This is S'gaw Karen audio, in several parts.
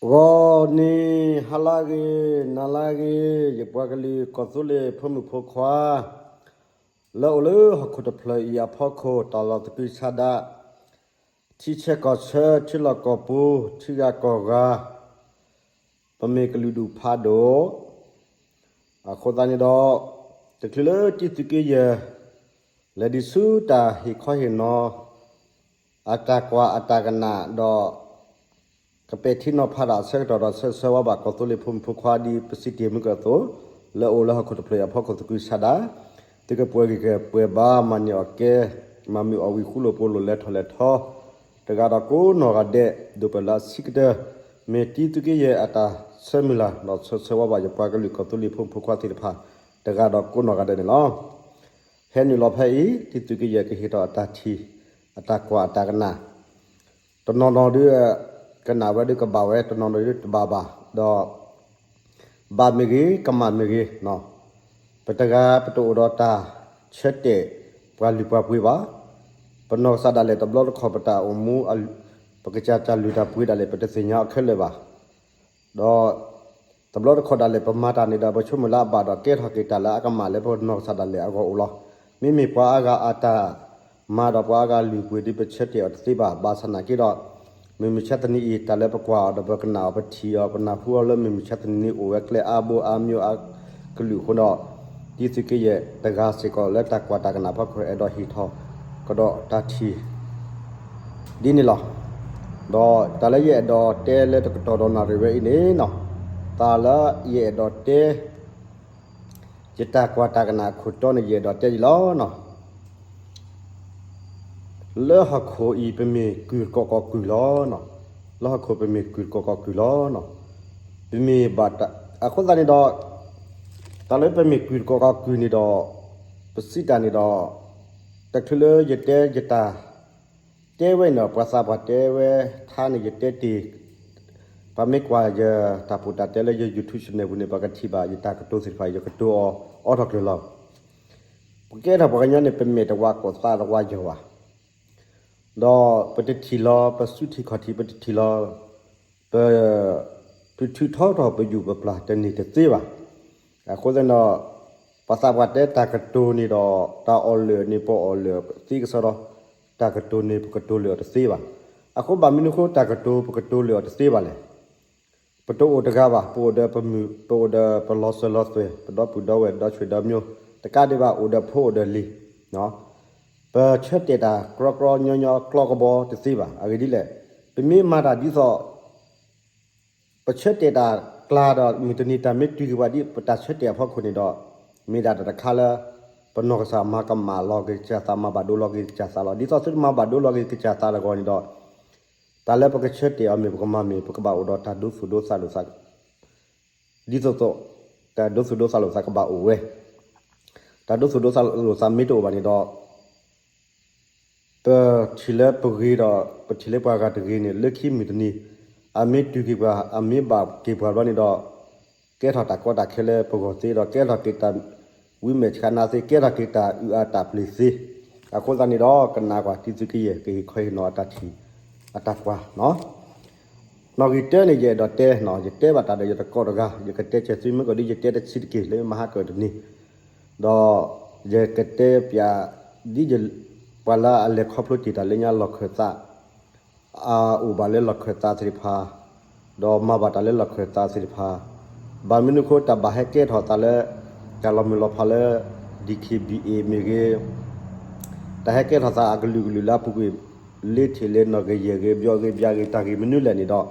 ဂီၤနံၤဟါလၢအဂ့ၤ, နၤလၢအဂ့ၤ, ယပှၤကလုာ်ကီၢ်သူလ့ၤဖိမုၣ်ဖိခွါ လၢအိၣ်လၢဟီၣ်ခိၣ်တဖျၢၣ်အံၤအဖီခိၣ် တၢ်လီၢ်သကုၤဆးဒး, ထံဆၢကီၢ်ဆၢ, ထံလီၢ်ကီၢ်ပူၤ, ထံဂၤကီၢ်ဂၤ, ပမ့ၢ်ကလုာ်ဒူၣ်ဖးဒိၣ် အဃိသတးန့ၣ်ဒီး တချုးလၢတံသုးက့ယဲၢ် လဲၤဒံးဆူတၢ်ဟ့ၣ်ခီဟ့ၣ်နီၤ အတၢ်ကွၢ်အတၢ်ကနၣ်ဒီး ကပဲာ်ထံနီၤဖးတၢ်အဆၢကတီၢ်ဒီး ဆၢဂ့ၤဆၢဝါဘၣ်ကီၢ်သူလ့ၤဖိမုၣ်ဖိခွါဒ်ပစံးတ့ၢ်မုၢ်ကၢၢ်အသိး, လၢအိၣ်လၢဟီၣ်ခိၣ်တဖျၢၣ်အံၤအဖီခိၣ်သကုၤဆးဒး, သုကပှဲၤဂံၢ်ကပှဲၤဘါ မၤန့ၢ်အီၣ်ကဲ, မၤမုာ်အီၣ်ဝံၤ ဃူလိာ်ဖိးလိာ် လဲၤထီၣ်လဲၤထီ တဂၤဒီးကိးနီၢ်ဂၤဒဲး, ဒိၣ်ပၢၢ်လၢအဆံးကတၢၢ်, မ့ၢ်တံသုးက့ယဲၢ်အတၢ်ဆၢမုၢ်လၢ် ဒီးဆၢဂ့ၤဆၢဝါဘၣ်ယပှၤကလုာ်ကီၢ်သူလ့ၤဖိမုၣ်ဖိခွါသ့ၣ်တဖၣ် တဂၤဒီးကိးနီၢ်ဂၤဒဲးန့ၣ်လီၤ. ဟဲနုာ်လီၤဖဲအံၤ တံသုးက့ယဲၢ်ကဟ့ၣ်ထီၣ်အတၢ်ထံၣ် အတၢ်ကွၢ်အတၢ်ကနၣ်, တနီၤနီၤဒုး ကနၣ်ဝဲဒုးကဘၣ်ဝဲ, တနီၤနီၤဒုးတဘၣ်ဘၣ်, ဒီး ဘၣ်မ့ၢ်ဂ့ၤ ကမၣ်မ့ၢ်ဂ့ၤ, ပတဂၤပတအိၣ်ဒီးတၢ်ဆၢတဲာ်ပှၤလုၢ်ပှၤပှ့ၤဘၣ်. ပနီၢ်ကစၢ်ဒၣ်လဲာ်တဘျီတခီၣ် ပတၢ်အိၣ်မူ ပကစၢ်တၢ်လုၢ်တၢ်ပှ့ၤဒၣ်လဲာ် ပတသ့ၣ်ညါအီၤခဲလၢာ်ဘၣ်. ဒီး တဘျီတခီၣ်ဒၣ်လဲာ် ပမၤတၢ်န့ၣ်ဒီး ပဆိကမိၣ်လၢအဘၣ်ဒီး ကဲထီၣ်က့ၤတၢ်လၢအကမၣ်လၢပနီၢ်ကစၢ်ဒၣ်လဲာ်အဂီၢ်အိၣ်လီၤ. မ့မ့ၢ်ပှၤအါဂၤအတၢ်မၤဒီးပှၤအါဂၤလုၢ်ပှ့ၤဒုး ပဆၢတဲာ်အီၤတသ့ဘၣ်. ဘၣ်ဆၣ်နာ်က့ဒီး မုၢ်မဆါတနံၤအံၤ တၢ်လၢပကွၢ်အီၤဒီးပကနၣ်အီၤ ပထံၣ်အီၤ ပနၢ်ဟူအီၤလၢမုၢ်မဆါတနံၤန့ၣ် အိၣ်ဝဲကျဲအါဘိအါမံၤအါကလုာ်အဃိဒီး တံသုးက့ယဲၢ်တဂၤစ့ၢ်ကီးလၢတၢ်ကွၢ်တၢ်ကနၣ်အဖီခိၣ် အဲၣ်ဒိးဟ့ၣ်ထီၣ်ကဒီးတၢ်ထံၣ် ဒ်န့ၣ်လီၤ. ဒီးတၢ်လၢယအဲၣ်ဒိးတဲလၢတကတီၢ်ဒီးနၣ်ရံၣ်ဝဲအံၤန့ၣ်နီၤ, တၢ်လၢယအဲၣ်ဒိးတဲ ယတၢ်ကွၢ်တၢ်ကနၣ်အခိၣ်တီန့ၣ် ယအဲၣ်ဒိးတဲယံၤလီၤနီၤ. လၢဟီၣ်ခိၣ်အံၤ ပမ့ၢ်ကုၢ်တကိးကိးကုၢ်လီၤ. လၢဟီၣ်ခိၣ်ပမ့ၢ်ကုၢ်တကိးကိးကုၢ်လီၤ. ပမ့ၢ်ဘၣ်တၢ် အဃိသတးန့ၣ်ဒီး တၢ်လၢပမ့ၢ်ကုၢ်တကိးကိးကုၢ်န့ၣ်ဒီး ပစံးတၢ်န့ၣ်ဒီး တချုးလၢယတဲယတၢ် တဲဝဲန့ၣ်ဒီး ပှၤသးပှၢ်တဲဝဲထါန့ၣ် ယတဲတ့ၢ် ပှၤမ့ၢ်ကွၢ်ယတၢ်ပူးတၢ်တဲလၢယ YouTube channel ပူၤန့ၣ် ပှၤကထံၣ်ဘၣ်ယတၢ်ကတိၤသ့ၣ်တဖၣ် ယကတိၤအီၤအိးထီၣ်ကျၢၤလီၤ. ပကဲထီၣ်ပှၤကညီန့ၣ် ပမဲာ်တဝါကိၢ်သးတဝါယီၤဘၣ်. ဒီးပတထံၣ်လီၤ ပစုထံခီၣ်ထံး ပတထံၣ်လီၤ ပ ထုးထုးထီထီၣ်ပယူၢ်ပပျၢ်တန့ၢ်တသ့ဘၣ်. အဃိသတးဒီး ပှၤသးပှၢ်တဲတၢ်ကတိၤန့ၣ်ဒီး တၢ်အီၣ်လၢာ်န့ၣ် ပအီၣ်လၢာ်သ့ကစီဒီး တၢ်ကတိၤန့ၣ် ပကတိၤလၢာ်အီၤတသ့ဘၣ်. အဃိဘၣ်မနုၤအဃိ တၢ်ကတိၤပကတိၤလၢာ်အီၤတသ့ဘၣ်လဲၣ်. ပတအိၣ်တဂၤဘၣ်, ပအိၣ်ဒီးပမုၢ်, ပအိၣ်ဒီးပလီၤစၢၤလီၤသွဲၣ်, ပဒီပုၢ်ဒီဝဲၢ်ဒီဆွေဒီမျိုး, တကးဒံးဘၣ် အိၣ်ဒီးဖိအိၣ်ဒီးလံၤ, ပဆၢတဲာ်တၢ်ကြီကြီညီညီ ကျီကဘီတသ့ဘၣ်. အဂ့ၢ်ဒ်လဲၣ်, ပမ့ၢ်မၤတၢ်ဒ်သိး ပဆၢတဲာ်တၢ်ကျါဒီး မုၢ်တနံၤတၢ်မ့ၢ်တုၤက့ၤပှၤဒ်ပတၢ်ဆၢတဲာ်အဖီခိၣ်န့ၣ်ဒီး မ့ၢ်ဒၣ်တၢ်တခါလၢ ပနီၢ်ကစၢ်မၤကမၣ်လီၤက့ၤကစၢ်သး, မၤဘၣ်ဒိလီၤက့ၤကစၢ်သးလီၤ. ဒ်သိးသုတမၤဘၣ်ဒိလီၤက့ၤကစၢ်သးတဂီၢ်န့ၣ်ဒီး တၢ်လၢပကဆၢတဲာ်အီၤမ့ၢ်ပကမၤမ့ၢ် ပကဘၣ်အိၣ်ဒီးတၢ်ဒိသူၣ်ဒိသးလိာ်သး ဒ်သိးသိး တၢ်ဒိသူၣ်ဒိသးလိာ်သးကဘၣ်အိၣ်ဝဲ. တၢ်ဒိသူၣ်ဒိသးလိာ်သးမ့ၢ်တအိၣ်ဘၣ်န့ၣ်ဒီး ပထံၣ်လၢပဂ့ၤဒီး ပထံၣ်လၢပှၤဂၤတဂ့ၤန့ၣ် လၢခံမုၢ်တနံၤ အမ့ၢ်တုၤက့ၤပှၤ အမ့ၢ်ဘၣ်က့ၤပှၤဘျီန့ၣ်ဒီး ကဲထီၣ်တၢ်ကီတၢ်ခဲလၢပဂီၢ်သ့ဒီး ကဲထီၣ်က့ၤတၢ်ဝံမဲာ်ဆှးနါသ့, ကဲထီၣ်က့ၤတၢ်အုၣ်အါတၢ်ပျ့ၤသ့. အဃိသတးန့ၣ်ဒီး ကနၣ်ကွၢ်တံသုးက့ယဲၢ် ကဟ့ၣ်ခီဟ့ၣ်နီၤအတၢ်ထံၣ် အတၢ်ကွၢ်နီၤ. နီၣ်ဂံၢ်တၢန့ၣ် ယအဲၣ်ဒိးတဲနီၤ, ယတဲဘၣ်တၢ်ဒီးယတကိးတဂၤ, ယကတဲဆဲးသုမ့ၢ်ကီးဒ်ယတဲတဆံးတက့ၢ် လၢမဟါကတနံၤ, ဒီးယကတဲပျး ဒ်ယ ပှၤလၢအလဲၤခီဖျိတ့ၢ်တၢ်လၢညါလီၢ်ခၢၣ်သး အအိၣ်ဘၣ်လၢလီၢ်ခၢၣ်သးသ့ၣ်တဖၣ်, ဒီးမၤဘၣ်တၢ်လၢလီၢ်ခၢၣ်သးသ့ၣ်တဖၣ်, ဘၣ်မနုၤအဃိ တၢ်ဘၣ်ဟဲကဲထီၣ်သးလၢ တၢ်လီၤမုၢ်လီၤဖးလၢ DKBA မ့ၢ်ဂ့ၤ, တၢ်ဟဲကဲထီၣ်သးအကလုာ်ကလုာ်လၢအပူၤကွံာ် လ့ထံၣ်လၢနီၢ်ကယဲၢ်ဂ့ၤ ဘျီဂ့ၤ ဘျါဂ့ၤ တၢ်ဂ့ၢ်မနုၤလဲၣ်န့ၣ်ဒီး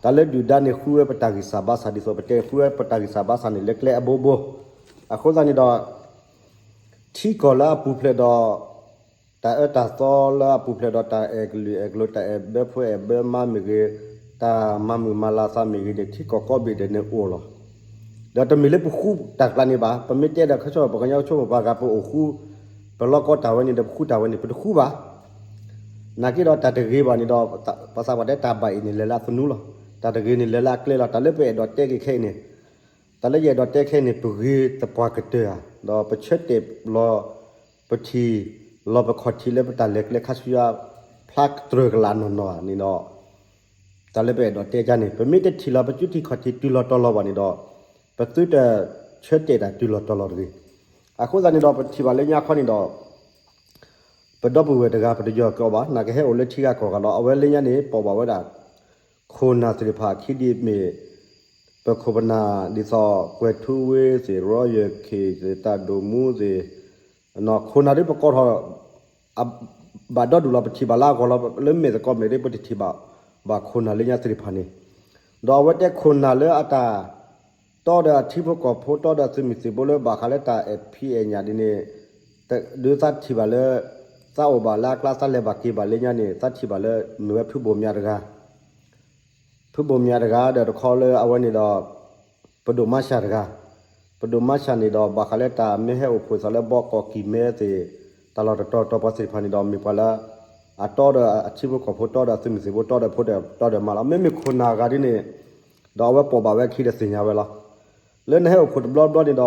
တၢ်လၢဒုၣ်ဒါန့ၣ် ဃုဝဲပတၢ်ဂံၢ်စၢ်ဘါစၢ် ဒ်သိးပတဲဃုဝဲပတၢ်ဂံၢ်စၢ်ဘါစၢ်န့ၣ် လၢကျဲအဘိဘိ. အဃိသတးန့ၣ်ဒီး ထံကီၢ်လၢအပူၤဖျဲးဒီး တၢ်အၢတၢ်သီလၢအပူၤဖျဲးဒီး တၢ်အဲၣ်ကလုာ်အဲၣ်ကလုာ် တၢ်အဲၣ်ဘၢဖိအဲၣ်ဘၢမါမ့ၢ်ဂ့ၤ, တၢ်မၤမုာ်မၤလၤသးမ့ၢ်ဂ့ၤန့ၣ် ထံကီၢ်ကိးဘ့ၣ်ဒဲးန့ၣ်အိၣ်လီၤ. ဒီးတမ့ၢ်လၢပဃုတၢ်ကျါန့ၣ်ဘၣ်. ပမ့ၢ်တဲဒီး ခီဆၢပှၤကညီဆိကမိၣ်ပှၤဂၤပအိၣ်ဃု ပလီၤကီတၢ်ဝဲန့ၣ်ဒီး ပဃုတၢ်ဝဲန့ၣ် ပတဃုဘၣ်. နာ်က့ဒီးတၢ်တဂ့ၤဘၣ်န့ၣ်ဒီး ပှၤသးပှၢ်တဲတၢ်ဘၣ်အံၤန့ၣ် လဲၤလၢအသနူလီၤ. တၢ်တဂ့ၤန့ၣ် လဲၤလၢအကျဲလီၤ. တၢ်လၢပအဲၣ်ဒိးတဲက့ၤခဲအံၤန့ၣ် တၢ်လၢယအဲၣ်ဒိးတဲခဲအံၤန့ၣ် ပဂ့ၤသပှၢ်ကတၢၢ်ဧါ, ဒီးပဆၢတဲာ်လီၤ ပထံၣ်လီၤပခီၣ်ထံးလၢပတၢ်လဲၤကျဲခါဆူညါ ဖျါတြၢၤကလာ်နီၢ်နီၢ်ဧါန့ၣ်ဒီး တၢ်လၢပအဲၣ်ဒိးတဲကါန့ၣ် ပမ့ၢ်တထံၣ်လီၤပစုထံခီၣ်ထံးတုၤလီၤတီၤလီၤဘၣ်န့ၣ်ဒီး ပသုတဆၢတဲာ်တၢ်တုၤလီၤတီၤလီၤတဂ့ၤ. အဃိသတးန့ၣ်ဒီး ပထံၣ်ဘၣ်လၢညါခီန့ၣ်ဒီး ပဒီပုၢ်ဝဲၢ်တဂၤ ပတယီၤကီးဘၣ် နာ်ကဟဲအိၣ်လၢထံဂၤကီၢ်ဂၤလီၤ. အဝဲလၢညါန့ၣ် ပိာ်ဘၣ်ဝဲဒၣ် ခိၣ်နၢ်သ့ၣ်တဖၣ်ခံဒ်မ့ၢ် ပခိၣ်ပနၢ်ဒ်သိး ကွဲၤထူဝ့သ့ၣ် ရီယၢၢ်ခ့ၣ်သ့ၣ် တၢ်ဒိၣ်မူသ့ၣ် ခိၣ်နၢ်ဒ်ပကိးထီၣ် ဘၣ်ဒီဒူၣ်လီၤ ပထံၣ်ဘၣ်လၢအဂီၢ်လီၤ လၢမဲာ်သကိးမဲာ်ဒ်ပတထံၣ်ဘၣ် ဘၣ်ခိၣ်နၢ်လၢညါသ့ၣ်တဖၣ်န့ၣ် ဒီးအဝဲတဲခိၣ်နၢ်လၢအတၢ် တီဒီးအထံဖိကီၢ်ဖိ တီဒီးသုးမုၢ်သံၣ်ဘိလၢဘၣ်ဃးလၢတၢ်အဲၣ်ဖံးအဲၣ်ညၣ်ဒ်န့ၣ် ဒုးသးထံၣ်ဘၣ်လၢ သးအိၣ်ဘၣ်လၢအကျါ သးလဲၤဘၣ်က့ၤဘၣ်လၢညါန့ၣ် သးထံၣ်ဘၣ်လၢ မ့ၢ်ဝဲဖုဘိၣ်မၠးတဂၤ ဖုဘိၣ်မၠးတဂၤ ဒီးတခီလၢအဝဲန့ၣ်ဒီး ပဒိၣ်မါရှၤတဂၤ, ပဒိၣ်မါရှၤန့ၣ်ဒီး ဘၣ်ဃးလၢတၢ်မ့ၢ်ဟဲအိၣ်ဖှိၣ်သးလၢဘီကီၢ်ကံၢ်မဲသ့ၣ် တၢ်လီၢ်တတီၤတီၤပှၤသ့ၣ်တဖၣ်န့ၣ်ဒီး မ့ၢ်ပှၤလၢ အတီဒီးအထံဖိကီၢ်ဖိ တီဒီးသုးမုၢ်သံၣ်ဘိ တီဒီးဖိဒီး တီဒီးမါလီၤ. မ့မ့ၢ်ခိၣ်နၢ်ဂၤဒ်န့ၣ် ဒီးအဝဲပိာ်ဘၣ်ဝဲခံဒီးသ့ၣ်ညါဝဲလီၤ. လၢနဟဲအိၣ်ဖှိၣ်တဘျီဘျီန့ၣ်ဒီး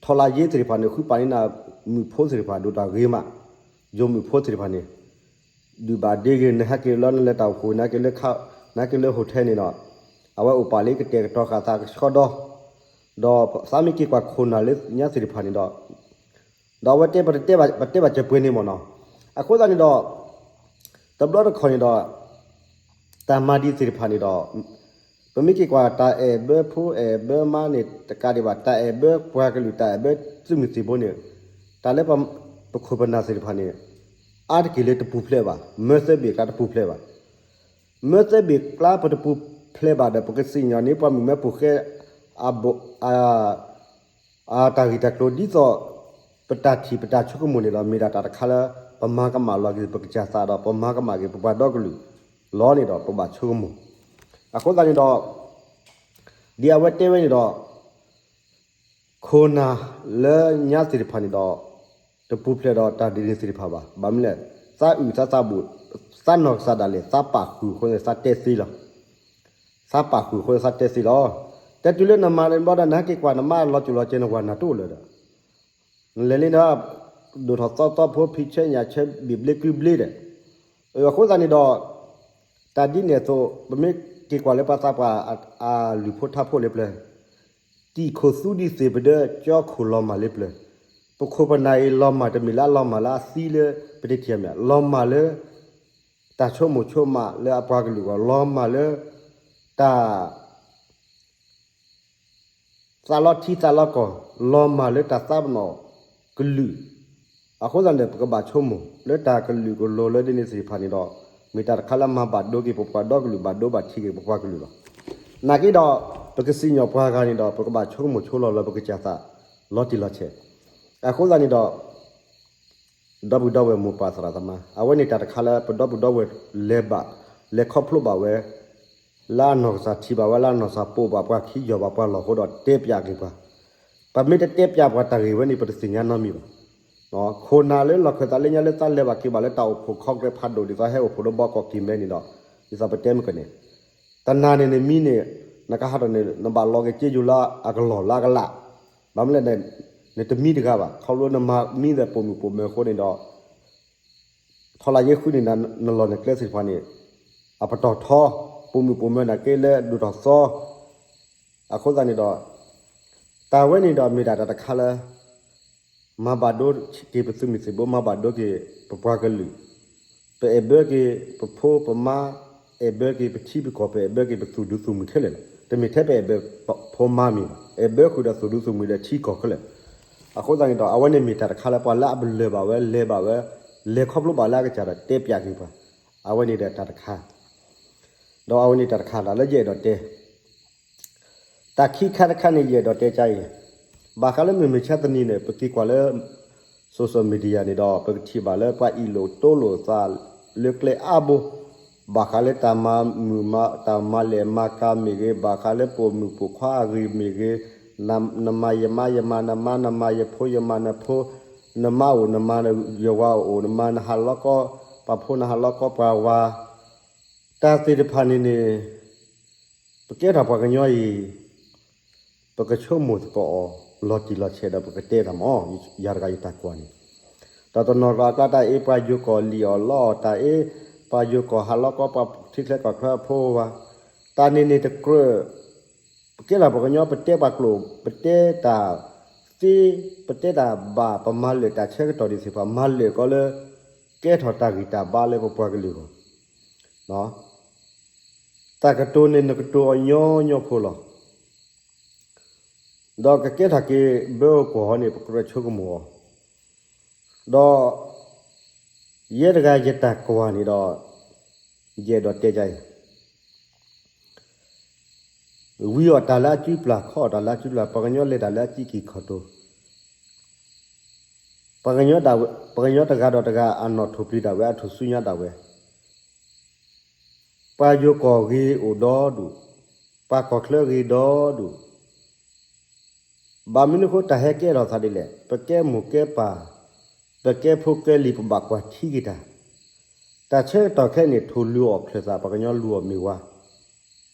ထီလါယ့သ့ၣ်တဖၣ်န့ၣ် ဃုပာ်န့ၢ်နၤ မုၣ်ဖိသ့ၣ်တဖၣ် ဒိၣ်တၢ်ဂ့ၤမး, ယိၤမုၣ်ဖိသ့ၣ်တဖၣ်န့ၣ် ဒုၣ်ဘၣ်ဒ့ဂ့ၤ နဟဲက့ၤလၢနလဲၤတၢ်အိၣ်ဖှိၣ် နဟဲက့ၤလၢ နဟဲက့ၤလၢ hotel န့ၣ်ဒီး အဝဲအိၣ်ပာ်လၢကတဲာ်ကတီၤဃာ်သးကဆှီဒီ ဒီးသးမ့ၢ်က့ၤကွၢ်ခိၣ်နၢ်လၢညါသ့ၣ်တဖၣ်န့ၣ်ဒီး ဒီးအဝဲတဲ ပတဲဘၣ်စၢၤပှဲၤန့ၣ်မ့ၢ်နီၤ. အဃိသတးန့ၣ်ဒီး တဘျီတခီၣ်န့ၣ်ဒီး တၢ်မၤဒ်သ့ၣ်တဖၣ်န့ၣ်ဒီး ပမ့ၢ်က့ၤကွၢ်တၢ်အဲၣ်ဘၢဖိအဲၣ်ဘၢမါန့ၣ် တကးဒံးဘၣ် တၢ်အဲၣ်ဘၢပှၤကလုာ် တၢ်အဲၣ်ဘၢသုးမုၢ်သံၣ်ဘိန့ၣ် တၢ်လၢ ပခိၣ်ပနၢ်သ့ၣ်တဖၣ်န့ၣ် အါတက့ၢ်လၢတပူၤဖျဲးဘၣ်, မၢသၢဘ့ၣ်ကျါတပူၤဖျဲးဘၣ်. မၢသၢဘ့ၣ်ကျါပတပူၤဖျဲးဘၣ်ဒီး ပကစံၣ်ညီၣ်န့ၢ်ပှၤမုၣ်မဲဖိဃဲ အတၢ်ဂ့ၢ်တၢ်ကျိၤဒ်သိး ပတၢ်ထံၣ်ပတၢ်ဆိကမိၣ်န့ၣ်ဒီး မ့ၢ်ဒၣ်တၢ်တခါလၢ ပမၤကမၣ်လီၤက့ၤပကစၢ်သးဒီး ပမၤကမၣ်က့ၤပပှၤဒီကလုာ်လီၤန့ၣ်ဒီး ပဘၣ်ဆိကမိၣ်. အဃိသတးန့ၣ်ဒီး ဒ်အဝဲတဲဝဲန့ၣ်ဒီး ခိၣ်နၢ်လၢညါသ့ၣ်တဖၣ်န့ၣ်ဒီး တပူၤဖျဲးဒီးတၢ်ဒ်န့ၣ်သ့ၣ်တဖၣ်ဘၣ်. ဘၣ်မနုၤလဲၣ်, သးအုၣ်သးသးဘူး, သးနီၢ်ကစၢ်ဒၣ်လဲာ် သးပာ်ဃုာ်အဃိန့ၣ် သးတဲသ့လီၤ. သးပာ်ဃုာ်အဃိန့ၣ် သးတဲသ့လီၤ. တဲတုၤလၢနမၤန့ၣ်ဘျီဒီး နဟဲက့ၤကွၢ်နမါလီၤစိၤလီၤစဲၤ နဝၤနၢ်တအိၣ်လၢၤဒီး နလဲၤလံဒီး ဒိၣ်ထီၣ်သီသီဖိ ဖံးဆၢညၣ်ဆၢ ဘ့ၣ်ဘျ့ကုဘျ့ဒီး အဃိသတးန့ၣ်ဒီး တၢ်ဒ်န့ၣ်အသိး ပမ့ၢ်က့ၤကွၢ်လၢပှၤသးပှၢ်အလုၢ်ဖိထါဖိလၢပျၢၤ တံာ်ခိၣ်သူဒံးသ့ၣ်ပဒၢ ကၠီခိၣ်လီၤမၢ်လၢပျၢၤ, ပခိၣ်ပနၢ်အံၤလီၤမၢ် တမ့ၢ်လၢအလီၤမၢ်လၢအသံလၢ ပတထံၣ်မ့ၢ် လီၤမၢ်လၢ တၢ်ဆိကမိၣ်ဆိကမးလၢအပှၤကလုာ်အဂီၢ် လီၤမၢ်လၢ တၢ် သးလီထံသးလီကီၢ် လီၤမၢ်လၢတၢ်သးပနီၣ်ကလုာ်, အဃိသတးန့ၣ် ပကဘၣ်ဆိကမိၣ်လၢတၢ်ကလုာ်ကလိၤလၢဒ်န့ၣ်သ့ၣ်တဖၣ်န့ၣ်ဒီး မ့ၢ်တၢ်တခါလၢမၤဘၣ်ဒိက့ၤပပှၤဒီကလုာ် ဘၣ်ဒိဘၣ်ထံးက့ၤပပှၤကလုာ်လီၤ. နာ်က့ဒီး ပကစံၣ်ညီၣ်ပှၤဂၤန့ၣ်ဒီး ပကဘၣ်ဆိကမိၣ်ဆိလီၤလၢပကစၢ်သး လီၤတံၢ်လီၤဆဲး, အဃိသတးန့ၣ်ဒီး ဒီပုၢ်ဒီဝဲၢ်မိၢ်ပၢ်သရၣ်သမါ အဝဲန့ၣ်တၢ်တခါလၢပဒီပုၢ်ဒီဝဲၢ်လဲၤဘၣ် လဲၤခီဖျိဘၣ်ဝဲ လၢအနီၢ်ကစၢ်ထံၣ်ဘၣ်ဝဲ လၢအနီၢ်ကစၢ်ပိာ်ဘၣ်ပှၤခံ ယီၢ်ဘၣ်ပှၤလီၢ်အဃိဒီးတဲပျးက့ၤပှၤ, ပမ့ၢ်တတဲပျးပှၤတၢ်ဂ့ၢ်ဝဲန့ၣ် ပတသ့ၣ်ညါနီတမံၤဘၣ်. ခိၣ်နၢ်လၢလီၢ်ခၢၣ်သးလၢညါလၢသးလဲၤဘၣ်က့ၤဘၣ်လၢတၢ်အိၣ်ဖှိၣ်ခီကရဲးဖးဒိၣ် ဒ်သိးဟဲအိၣ်ဖှိၣ်လၢဘီကီၢ်ကံၢ်မဲန့ၣ်ဒီး ဒ်သိးပတဲမုၢ်ကန့ၣ် တနၤန့ၣ်နမံန့ၣ် နကဟးထီၣ်န့ၣ် နဘၣ်လီၤက့ၤက့ယိၤလၢအကလီၢ်လၢအကလး, ဘၣ်မနုၤလဲၣ်န့ၣ် နတမံတဂၤဘၣ် ခီဖျိနမံဒီးပိာ်မုၣ်ပိာ်မၢၤအဃိန့ၣ်ဒီး ထီလါယ့ဃုန့ၣ် နလီၢ်နကျဲသ့ၣ်တဖၣ်န့ၣ် အပတီၢ်ထီ ပိာ်မုၣ်ပိာ်မၢၤနာ်က့လၢဒိၣ်ထီၣ်သီ အဃိသတးန့ၣ်ဒီး တၢ်ဝဲန့ၣ်ဒီးမ့ၢ်ဒၣ်တၢ်တခါလၢ မၤဘၣ်ဒိက့ၤပသုးမုၢ်သံၣ်ဘိ မၤဘၣ်ဒိက့ၤပပှၤကလုာ်, ပအဲၣ်ဘၢက့ၤပဖိပမါ, အဲၣ်ဘၢက့ၤပထံပကီၢ် ပအဲၣ်ဘၢက့ၤပသုးဒူသုးမုၢ်ခဲလၢာ်လီၤ. တမ့ၢ်ထဲပအဲၣ်ဘၢဖိမါမံၤဘၣ်, အဲၣ်ဘၢဃုာ်ဒီးသုးဒူသုးမုၢ်ဒီးထံကီၢ်ခဲလၢာ်. အဃိသတးန့ၣ်ဒီး အဝဲန့ၣ်မ့ၢ်တၢ်တခါလၢပှၤလၢအပလၢၢ်ဘၣ်ဝဲ လဲၤခီဖျိဘၣ်လၢအကစၢ်ဒီးတဲပျးက့ၤပှၤ, အဝဲန့ၣ်ဒီးတၢ်တခါ ဒီးအဝဲန့ၣ်တၢ်တခါလၢယအဲၣ်ဒိးတဲ တၢ်ခံခါတခါန့ၣ် ယအဲၣ်ဒိးတဲကါအံၤ, ဘၣ်ဃးလၢမုၢ်မဆါတနံၤန့ၣ် ပက့ၤကွၢ်လၢ social media န့ၣ်ဒီး ပကထံၣ်ဘၣ်လၢပှၤအ့ၣ်လိာ်တိလိာ်သးလၢကျဲအါဘိ, ဘၣ်ဃးလၢတၢ်မၤမုာ်မၤ တၢ်မၤလဲၢ်မၤကၤမ့ၢ်ဂ့ၤ, ဘၣ်ဃးလၢပိာ်မုၣ်ပိာ်ခွါအဂ့ၢ်မ့ၢ်ဂ့ၤ, နမၤယမါ ယမၤနမါ နမၤယဖိ ယမၤနဖိ, နမါအိၣ်နမၤယဝၤအိၣ် နမၤနဟးလီၤကီ ပှၤဖိနဟးလီၤကီပှၤဝၤ တၢ်သ့ၣ်တဖၣ်န့ၣ်န့ၣ် ပကဲထီၣ်ပှၤကညီအံၤ ပကဆိကမိၣ်သကိးအီၤ လီၤတံၢ်လီၤဆဲးဒီးပကတဲတၢ်မ့ၢ် ယၤတဂၤယတၢ်ကွၢ်န့ၣ်, ဒီးတနီၤကျီအကျါတၢ်အ့ၣ်ပှၤယိၤကီၢ်လံၣ်အီၣ်လီအီၣ် တၢ်အ့ၣ် ပှၤယိၤကီၢ်ဟးလီၤကီ ပှၤထံချၢကီၢ်ချၢအဖိဝၤ, တၢ်န့ၣ်န့ၣ်တကြၢး ပကဲထီၣ်ပှၤကညီ ပတဲပှၤကျိာ် ပတဲတၢ်သ့, ပတဲတၢ်ဘၣ် ပမၤလၢာ်တၢ်ဆၢကတီၢ်ဒ်သိး ပမၤလၢာ်ကီလၢ ကဲထီၣ်တၢ်ဂံၢ်တၢ်ဘါလၢပပှၤကလုာ်အဂီၢ်, တၢ်ကတိၤန့ၣ် နကတိၤအီၤညီညီဖိလီၤ. ဒီးကကဲထီၣ်က့ၤဘၢအီၤကွီၢ်အီၤန့ၣ် ပကြၢးဆိကမိၣ်အီၤ, ဒီး ယဲတဂၤယတၢ်ကွၢ်န့ၣ်ဒီး ယအဲၣ်ဒိးတဲဒ်အံၤ, ဝံအီၣ်တၢ်လၢအစုပျၢ် ခီအီၣ်တၢ်လၢအစုပျၢ် ပှၤကညီလဲၤတၢ်လၢအစံၣ်ကံၢ်ခီၣ်တိၤ, ပှၤကညီတဂၤဒီးတဂၤ အနီၣ်ထိၣ်ပျံၤဒၣ်ဝဲ အထူၣ်စုညါဒၣ်ဝဲ ပှၤယိၤကီၢ်ဂ့ၤအိၣ်ဒီဒူၣ်, ပှၤကီၢ်ချၢဂ့ၤဒီဒူၣ်, ဘၣ်မနုၤအဃိ တၢ်ဟဲကဲထီၣ်သးဒ်လဲၣ်, ပကဲမိၢ်ကဲပၢ်, ပကဲဖိကဲလံၤ ပဘၣ်ကွၢ်ထံက့ၤတၢ်, တၢ်ဆၢကတီၢ်ခဲအံၤန့ၣ် ထိၣ်လူၤအီၣ်ချၢၣ်သး ပှၤကညီလူၤအီၣ်မ့ၢ်ဝါ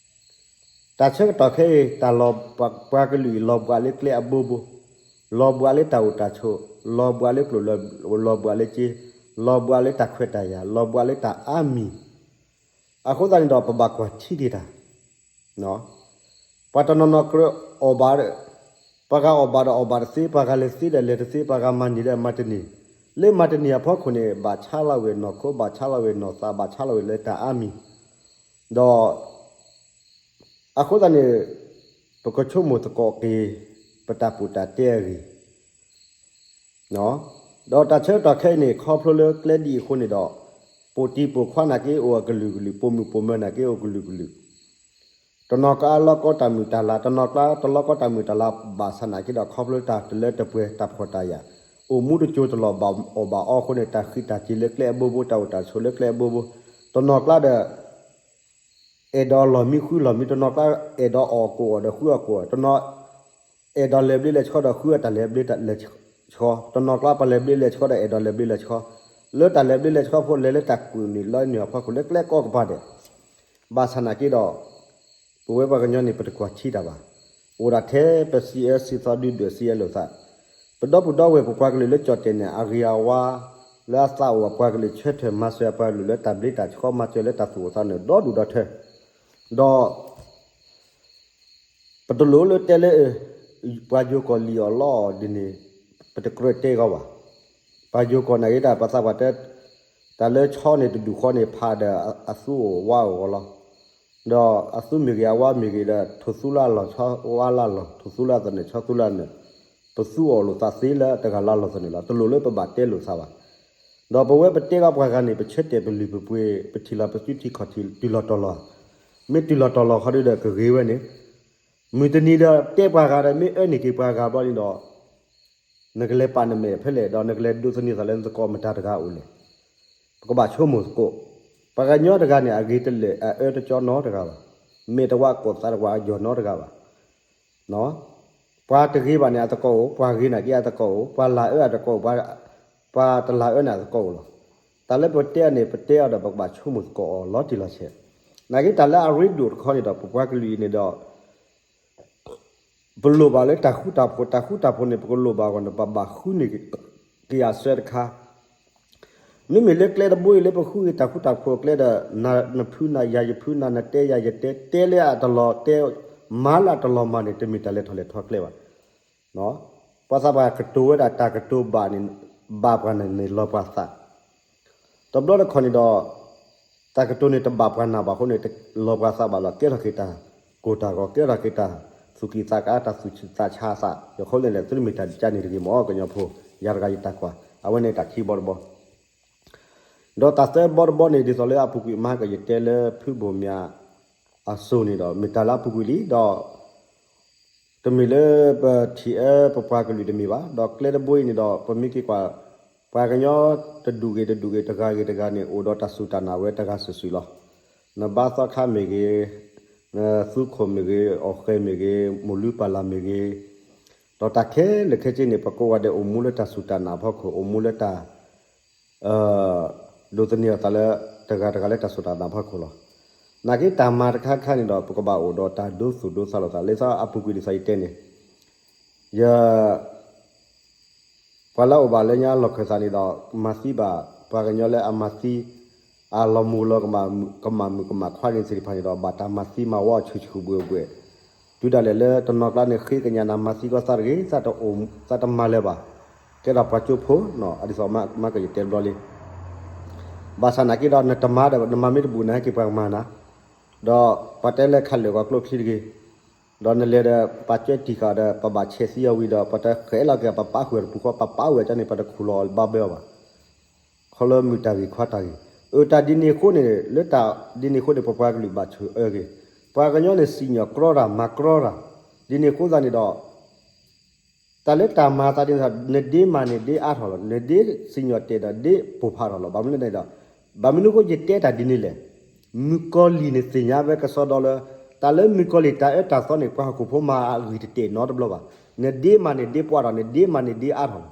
တၢ်ဆၢကတီၢ်ခဲအံၤ တၢ်လီၤပှၤကလုာ်အံၤ လီၤဘှးလၢကျဲအဘိဘိ, လီၤဘှးလၢတၢ်အိၣ်တၢ်ဆိး, လီၤဘှးလၢကျိၣ်, လီၤဘှးလၢစ့, လီၤဘှးလၢတၢ်ခွဲးတၢ်ယာ်, လီၤဘှးလၢတၢ်အါမံၤ, အဃိသတးန့ၣ်ဒီး ပဘၣ်ကွၢ်ထံက့ၤတၢ်, ပှၤတနီၤနီၤကြၢးအီၣ်ဘၣ်, ပှၤဂၤအီၣ်ဘၣ်ဒီးအီၣ်ဘၣ်တသ့, ပှၤဂၤလဲၤသ့ဒီးလဲၤတသ့, ပှၤဂၤမၤန့ၢ်ဒီးမၤတန့ၢ်, လၢမၤတန့ၢ်အဖီခိၣ်န့ၣ် ဘၣ်ဆါလီၤဝဲနီၢ်ခိ, ဘၣ်ဆါလီၤဝဲနီၢ်သး, ဘၣ်ဆါလီၤဝဲလၢတၢ်အါမံၤ, ဒီး အဃိသတးန့ၣ် ပကဆိကမိၣ်သကိးက့ၤ ပတၢ်ပူတၢ်တဲအဂ့ၢ်, ဒီးတၢ်ဆၢကတီၢ်ခဲအံၤန့ၣ် ခီဖျိလၢကျဲဒ်အံၤအဃိန့ၣ်ဒီး ပိာ်တံၤပိာ်ခွါနာ်က့အိၣ်အကလုာ်ကလုာ်, ပိာ်မုၣ်ပိာ်မၢၤနာ်က့အိၣ်ကလုာ်ကလုာ်, တနီၤကျါလီၤကီတၢ်မုာ်တၢ်လၤ, တနီၤကျါတလီၤကီတၢ်မုာ်တၢ်လၤ ဘၣ်ဆၣ်နာ်က့ဒီး ခီဖျိတၢ်တလၢတပှဲၤ တၢ်ဖှီၣ်တၢ်ယာ်, အိၣ်မူတစိၤတလီၤဘၣ်အီၣ်ဘၣ်အီအဃိန့ၣ် တၢ်ဃံးတၢ်စ့ၤလၢကျဲအဘိဘိ, တၢ်အိၣ်တၢ်ဆိးလၢကျဲအဘိဘိ, တနီၤကျါဒီး အဲၣ်ဒိးလီၢ်မံဃုလီၢ်မံ, တနီၤကျါအဲၣ်ဒိးအီၣ်ကိၣ်အီၣ်ဒီးဃုအီၣ်ကိၣ်အီၣ်, တနီၤ အဲၣ်ဒိးလဲၤဘျ့လဲၤဆှီဒီးဃုအတၢ်လဲၤဘျ့လဲၤဆှီ, တနီၤကျါပလဲၤဘျ့လဲၤဆှီဒီးအဲၣ်ဒိးလဲၤဘျ့လဲၤဆှီ, လၢတၢ်လဲၤဘျ့လဲၤဆှီဖိလဲၤလၢတၢ်ကူၣ်နုာ်လီနုာ်အဖီခိၣ်လၢကျဲကိးကပၤဒဲး, ဘၣ်ဆၣ်နာ်က့ဒီး ပဝဲပှၤကညီန့ၣ် ပတကွၢ်ထံတၢ်ဘၣ်. အိၣ်ဒၣ်ထဲပစံးအၢစံးသီဒုၣ်ဒွဲၣ်စံးအၢလိာ်သး, ပဒီပုၢ်ဒီဝဲၢ်ပပှၤကလုာ်လၢကၠီၣ်တဲၣ်န့ၣ် အဂ့ၤအဝါ လၢအသးအိၣ်အပှၤကလုာ်ဆၢထၢၣ်မၤစၢၤအပှၤကလုာ်လၢတၢ်ဘျ့တၢ်ဆှီ မၤစၢၤလၢတၢ်သူၣ်အိၣ်သးအိၣ်န့ၣ် ဒီဒူၣ်ဒီထၢ, ဒီး ပတလိၣ်လၢတဲလၢ ပှၤယိၤကီၢ်လံၣ်အီၣ်လီအီၣ်ဒ်န့ၣ် ပတကြၢးတဲဂီၢ်ဘၣ်. ပှၤယိၤကီၢ်နာ်က့ဒၣ် ပှၤသးပှၢ်တဲ တၢ်လၢဆီန့ၣ်တဒူၣ်ဃီန့ၣ် ဖးဒီးအသူအီၣ်ဝါအီၣ်ဂီၢ်လီၤ. ဒီးအသူမ့ၢ်ဂ့ၤ အဝါမ့ၢ်ဂ့ၤဒီး ထိၣ်သူလၢအလီၢ် ဆီဝါလၢအလီၢ်, ထိၣ်သူလၢအသနၢၣ် ဆီသူလၢအနၢၣ်, ပသူအီၣ်လိာ်သးသ့လၢတဂၤလၢအလီၢ်သနၢၣ်လီၤ. တလိၣ်လၢပဘၣ်တဲလိာ်သးဘၣ်. ဒီးပဝဲပတဲဂီၢ်ပှၤဂၤန့ၣ် ပဆၢတဲာ်ပလုၢ်ပပှ့ၤ ပထံၣ်လီၤပစုထံခီၣ်ထံး တုၤလီၤတီၤလီၤ. မ့ၢ်တုၤလီၤတီၤလီၤဃီဒီးကဂ့ၤဝဲန့ၣ်, မုၢ်တနံၤဒီးတဲပှၤဂၤဒီး မ့ၢ်အၢန့ၢ်က့ၤပှၤဂၤဘျီန့ၣ်ဒီး နကလဲၤပာ်နမဲာ်ဖဲလဲၣ် ဒီးနကလဲၤဒိးသန့ၤသးလၢနသကိးမတၤတဂၤအိၣ်လဲၣ်. ပကဘၣ်ဆိကမိၣ်သကိး, ပှၤကညီတဂၤန့ၣ် အဂ့ၤတလၢာ် အအၢတကၠီနီတဂၤဘၣ်. မဲာ်တဝါကိးသးတဝါအယီၢ်နီတဂၤဘၣ်. ပှၤတဂ့ၤဘၣ်န့ၣ်အသကိးအိၣ်, ပှၤဂ့ၤနာ်က့အသကိးအိၣ်, ပှၤလၢအၢအသကိးအိၣ်, ပှၤတလၢအၢန့ၣ်အသကိးအိၣ်လီၤ. တၢ်လၢပတဲန့ၣ် ပတဲအီၤဒီး ပကဘၣ်ဆိကမိၣ်သကိးအီၤလီၤတံၢ်လီၤဆဲး. နာ်က့တၢ်လၢအရ့ဒိၣ်တခီန့ၣ်ဒီး ပပှၤကလုာ်အံၤန့ၣ်ဒီး ပလိၣ်ဘၣ်လၢတၢ်ဃူတၢ်ဖိး, တၢ်ဃူတၢ်ဖိးန့ၣ် ပကလိၣ်ဘၣ်အဂီၢ်န့ၣ် ပဘၣ်ဃုန့ၢ်က့ၤအစၢတခါ. မ့မ့ၢ်လၢကျဲတဘိအံၤ လၢပဃုက့ၤတၢ်ဃူတၢ်ဖိးအကျဲဒီး နဖုနၤယၤ ယဖုနၤ နတဲယၤယတဲ, တဲလၢအတလီၤတဲ, မၤလၢအတလီၤမၢ်န့ၣ် တမ့ၢ်တၢ်လဲၤထီၣ်လဲၤထီကျဲဘၣ်. ပှၤသးပှၢ်ကတိၤဝဲဒၣ်တၢ်ကတိၤဘၣ်န့ၣ် ဘၣ်ပှၤန့ၣ်န့ၣ်လီၤပှၤသး တဘျီတခီၣ်န့ၣ်ဒီး တၢ်ကတိၤန့ၣ်တဘၣ်ပှၤနၢ်ဘၣ်အဃိန့ၣ် တလီၤပှၤသးဘၣ်လီၤ. ကဲထီၣ်က့ၤတၢ်ကိၢ်တၢ်ဂီၤ, ကဲထီၣ်က့ၤတၢ်သူၣ်ကံၢ်သးကါ, တၢ်သူၣ်ဆူးသးဆါအသး, ယဃိန့ၣ်လဲၣ် သုတမ့ၢ်တၢ်ဒ်ကါန့ၣ်တဂ့ၤမ့ၢ် ကညီဖိ, ယၤတဂၤယတၢ်ကွၢ်, အဝဲန့ၣ်တၢ်ခံဘီတဘီ ဒီးတၢ်သၢဘီတဘီန့ၣ် ဒ်သိးလၢအပူၤကွံာ်မၤကယတဲလၢဖုဘိၣ်မၠးအစိၤန့ၣ်ဒီး မ့ၢ်တၢ်လၢအပူၤကွံာ်လံဒီး တမ့ၢ်လၢပထံၣ်အၢပပှၤကလုာ်တမ့ၢ်ဘၣ်. ဒီးကျဲတဘိအံၤန့ၣ်ဒီး ပမ့ၢ်က့ၤကွၢ် ပှၤကညီတဒူၣ်ဂ့ၤတဒူၣ်ဂ့ၤ တဂၤဂ့ၤတဂၤန့ၣ် အိၣ်ဒီးတၢ်စူၢ်တၢ်နာ်ဝဲတဂၤစုာ်စုာ်လီၤ. နဘါသီခါမ့ၢ်ဂ့ၤ, နသူခိၣ်မ့ၢ်ဂ့ၤ, အီၣ်ဃဲၤမ့ၢ်ဂ့ၤ, မိၢ်လုၢ်ပၢ်လၢ်မ့ၢ်ဂ့ၤ, ဒီးတၢ်ခဲလၢာ်ခဲဆ့န့ၣ် ပကိးဂၤဒဲးအိၣ်မူလၢတၢ်စူၢ်တၢ်နာ်အဖီခိၣ်, အိၣ်မူလၢတၢ် ဒိးသန့ၤအသးလၢ တဂၤတဂၤလၢတၢ်စူၢ်တၢ်နာ်အဖီခိၣ်လီၤ. နာ်က့တၢ်မၤတခါခါန့ၣ်ဒီး ပကဘၣ်အိၣ်ဒီးတၢ်ဒိသူၣ်ဒိသးလိာ်သး လၢသးအပူၤကွံာ်ဒ်သိးယတဲန့ၣ်, ယ ပှၤလၢအအိၣ်ဘၣ်လၢညါလီၢ်ခၢၣ်သးန့ၣ်ဒီး မၤသံဘၣ် ပှၤကညီလၢအမၤသံ အလီၤမူၤလီၤကမၣ်မုၣ်ကမၣ်ခွါန့ၣ်သ့ၣ်တဖၣ်န့ၣ်ဒီး ဘၣ်တၢ်မၤသံမၤဝီဆူၣ်ဆူၣ်ဘှဲၣ်ဘှဲၣ်, တုၤဒၣ်လဲာ်လၢတနီၤကျါန့ၣ် ဃ့ကညးနၤမၤသံကီးသးတဂ့ၤ, သးတမၤလၢၤဘၣ်, ကဲထီၣ်ပှၤကၠိဖိနီၤ, အဒ်သိးမၤကယတဲတဘျီလံ. ဘၣ်ဆၣ်နာ်က့ဒီး နတမၤဒီး နမၤမ့ၢ်တဘူၣ် နဟဲက့ၤပှၤကမၤနၤ, ဒီးပှၤတဲလၢခးလၢာ်ကီးကျိချံတဂ့ၤ, ဒီးနလဲၤဒီး ပှၤကၠွဲတံၢ်ဃာ်ဒီး ပဘၣ်ဆဲးသံအီၤဝံၤဒီး ပှၤတဃဲးလီၤက့ၤ ပပာ်ဃုာ်တပူၤဃီ ပပာ်ဝဲကန့ၣ် ပှၤတခူၣ်လီၤဘၣ်ဘၢအီၤဘၣ်. ခီလၢမုၢ်တၢ်ဂ့ၤခွါတၢ်ဂ့ၤ, အတၢ်ဒ်န့ၣ်အဃိန့ၣ် လၢတၢ်ဒ်န့ၣ်အဃိန့ၣ် ပပှၤကလုာ်ဘၣ်ဆိၣ်အၢဂ့ၤ, ပှၤကညီန့ၣ်စံၣ်ညီၣ်ကြီတၢ်မၤကြီတၢ်, ဒ်န့ၣ်အဃိသတးန့ၣ်ဒီး တၢ်လၢတၢ်မၤသးဒ်န့ၣ် နဒ့မၤန့ၣ်ဒ့အါထီၣ်လီၤ, နဒ့စံၣ်ညီၣ်တဲာ်ဒီးဒ့ပိၢ်ဖးထီၣ်လီၤ. ဘၣ်မနုၤလဲၣ်ဒီး, ဘၣ်မနုၤအဃိယတဲတၢ်ဒ်န့ၣ်လဲၣ်, မုၣ်ကီၤလံၢ်န့ၣ်သ့ၣ်ညါဝဲကစီဒီလၢ တၢ်လၢမုၣ်ကီၤလံၢ်တၢ်အၢတၢ်သီန့ၣ် ပှၤဟီၣ်ခိၣ်ဖိမၤအဂံၢ်တတဲာ်နီတဘျီဘၣ်. နဒ့မၤန့ၣ်ဒ့ပှဲၤထီၣ်, နဒ့မၤန့ၣ်ဒ့အါထီၣ်လီၤ.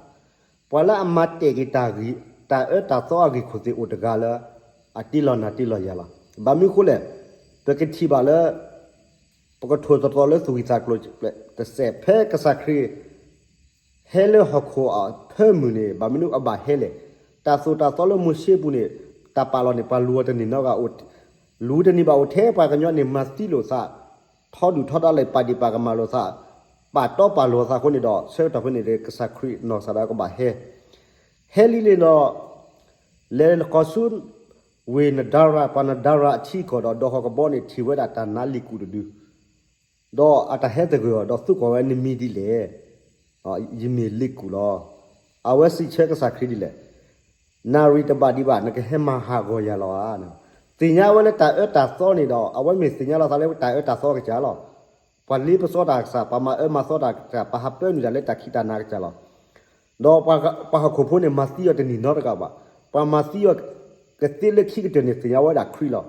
ပှၤလၢအမၤတဲာ်က့ၤတၢ်ဂ့ၢ် တၢ်အၢတၢ်သီအဂ့ၢ်ခိၣ်သ့ၣ်အိၣ်တဂၤလၢ အတ့လီၤနၤတ့လီၤယၤလီၤ. ဘၣ်မနုၤအဃိလဲၣ်, ပကထံၣ်ဘၣ်လၢ ပကထိၣ်သတြီၤလၢသူၣ်ဂံၢ်သးကျိၤတစဲး ဖဲကစၢ်ခရံာ် ဟဲလၢဟီၣ်ခိၣ်အဖၢမုၢ်န့ၣ် ဘၣ်မနုၤအဘၣ်ဟဲလဲၣ်. တၢ်သိၣ်တၢ်သီလၢမိၤၡ့ပူၤန့ၣ် တၢ်ပာ်လီၤန့ၣ် ပှၤလူၤအီၤတန့ၢ်နီတဂၤ, လူၤတန့ၢ်ဘၣ်အိၣ်ထဲပှၤကညီန့ၣ် မၤသံလိာ်သး, ထီဒုၣ်ထီဒါလၢပာ်ဒံးပာ်ကမၣ်လိာ်သး, ပာ်တီပာ်လိၤသးအဃိန့ၣ်ဒီး ဆၢကတီၢ်ဖဲန့ၣ် ကစၢ်ခရံာ်နီၢ်ကစၢ်ဒၣ်ဝဲကဘၣ်ဟဲ, ဟဲလံန့ၣ်ဒီး လဲၤလၢကီၢ်ဆူ ဝ့ၢ်နဒၤရၣ်, ပှၤနဒၤရၣ်အထံအကီၢ်ဒီး ဒီးဟီၣ်ကဘီန့ၣ်ထံၣ်ဝဲဒၣ်တၢ်နါလံာ်ကူၣ်တဒု, ဒီးအတၢ်ဟဲသဂၢၢ်အီၤ ဒီးသံကွၢ်ဝဲ နမံၤဒ်လဲၣ်, ယမ့ၢ်လ့ၤကူၣ်လီၤ. အဝဲစံးဆၢကစၢ်ခရံာ်ဒ်လဲၣ်, နၣ်ရံၣ်တဘၣ်ဒံးဘၣ် နကဟဲမၤဟးဂီၤယၤလီၤဧါ. သ့ၣ်ညါဝဲလၢတၢ်အၢတၢ်သီန့ၣ်ဒီး အဝဲမ့ၢ်သ့ၣ်ညါလီၤသးလၢတၢ်အၢတၢ်သီအကစၢ်လီၤ. ပှၤလ့ပစီတၢ်ကစၢ်, ပှၤမၤအၢမၤသီတၢ်ကစၢ်, ပှၤဟးပၢနုာ်တၢ်လၢတၢ်ခံးတၢ်နၤကစၢ်လီၤ. ဒီးပှၤဟီၣ်ခိၣ်ဖိန့ၣ် မၤသံအီၤတန့ၢ်နီတဂၤဘၣ်. ပှၤမၤသံအီၤ ကသ့လၢခံကတၢၢ်န့ၣ် သ့ၣ်ညါဝဲဒၣ်ခရံာ်လီၤ.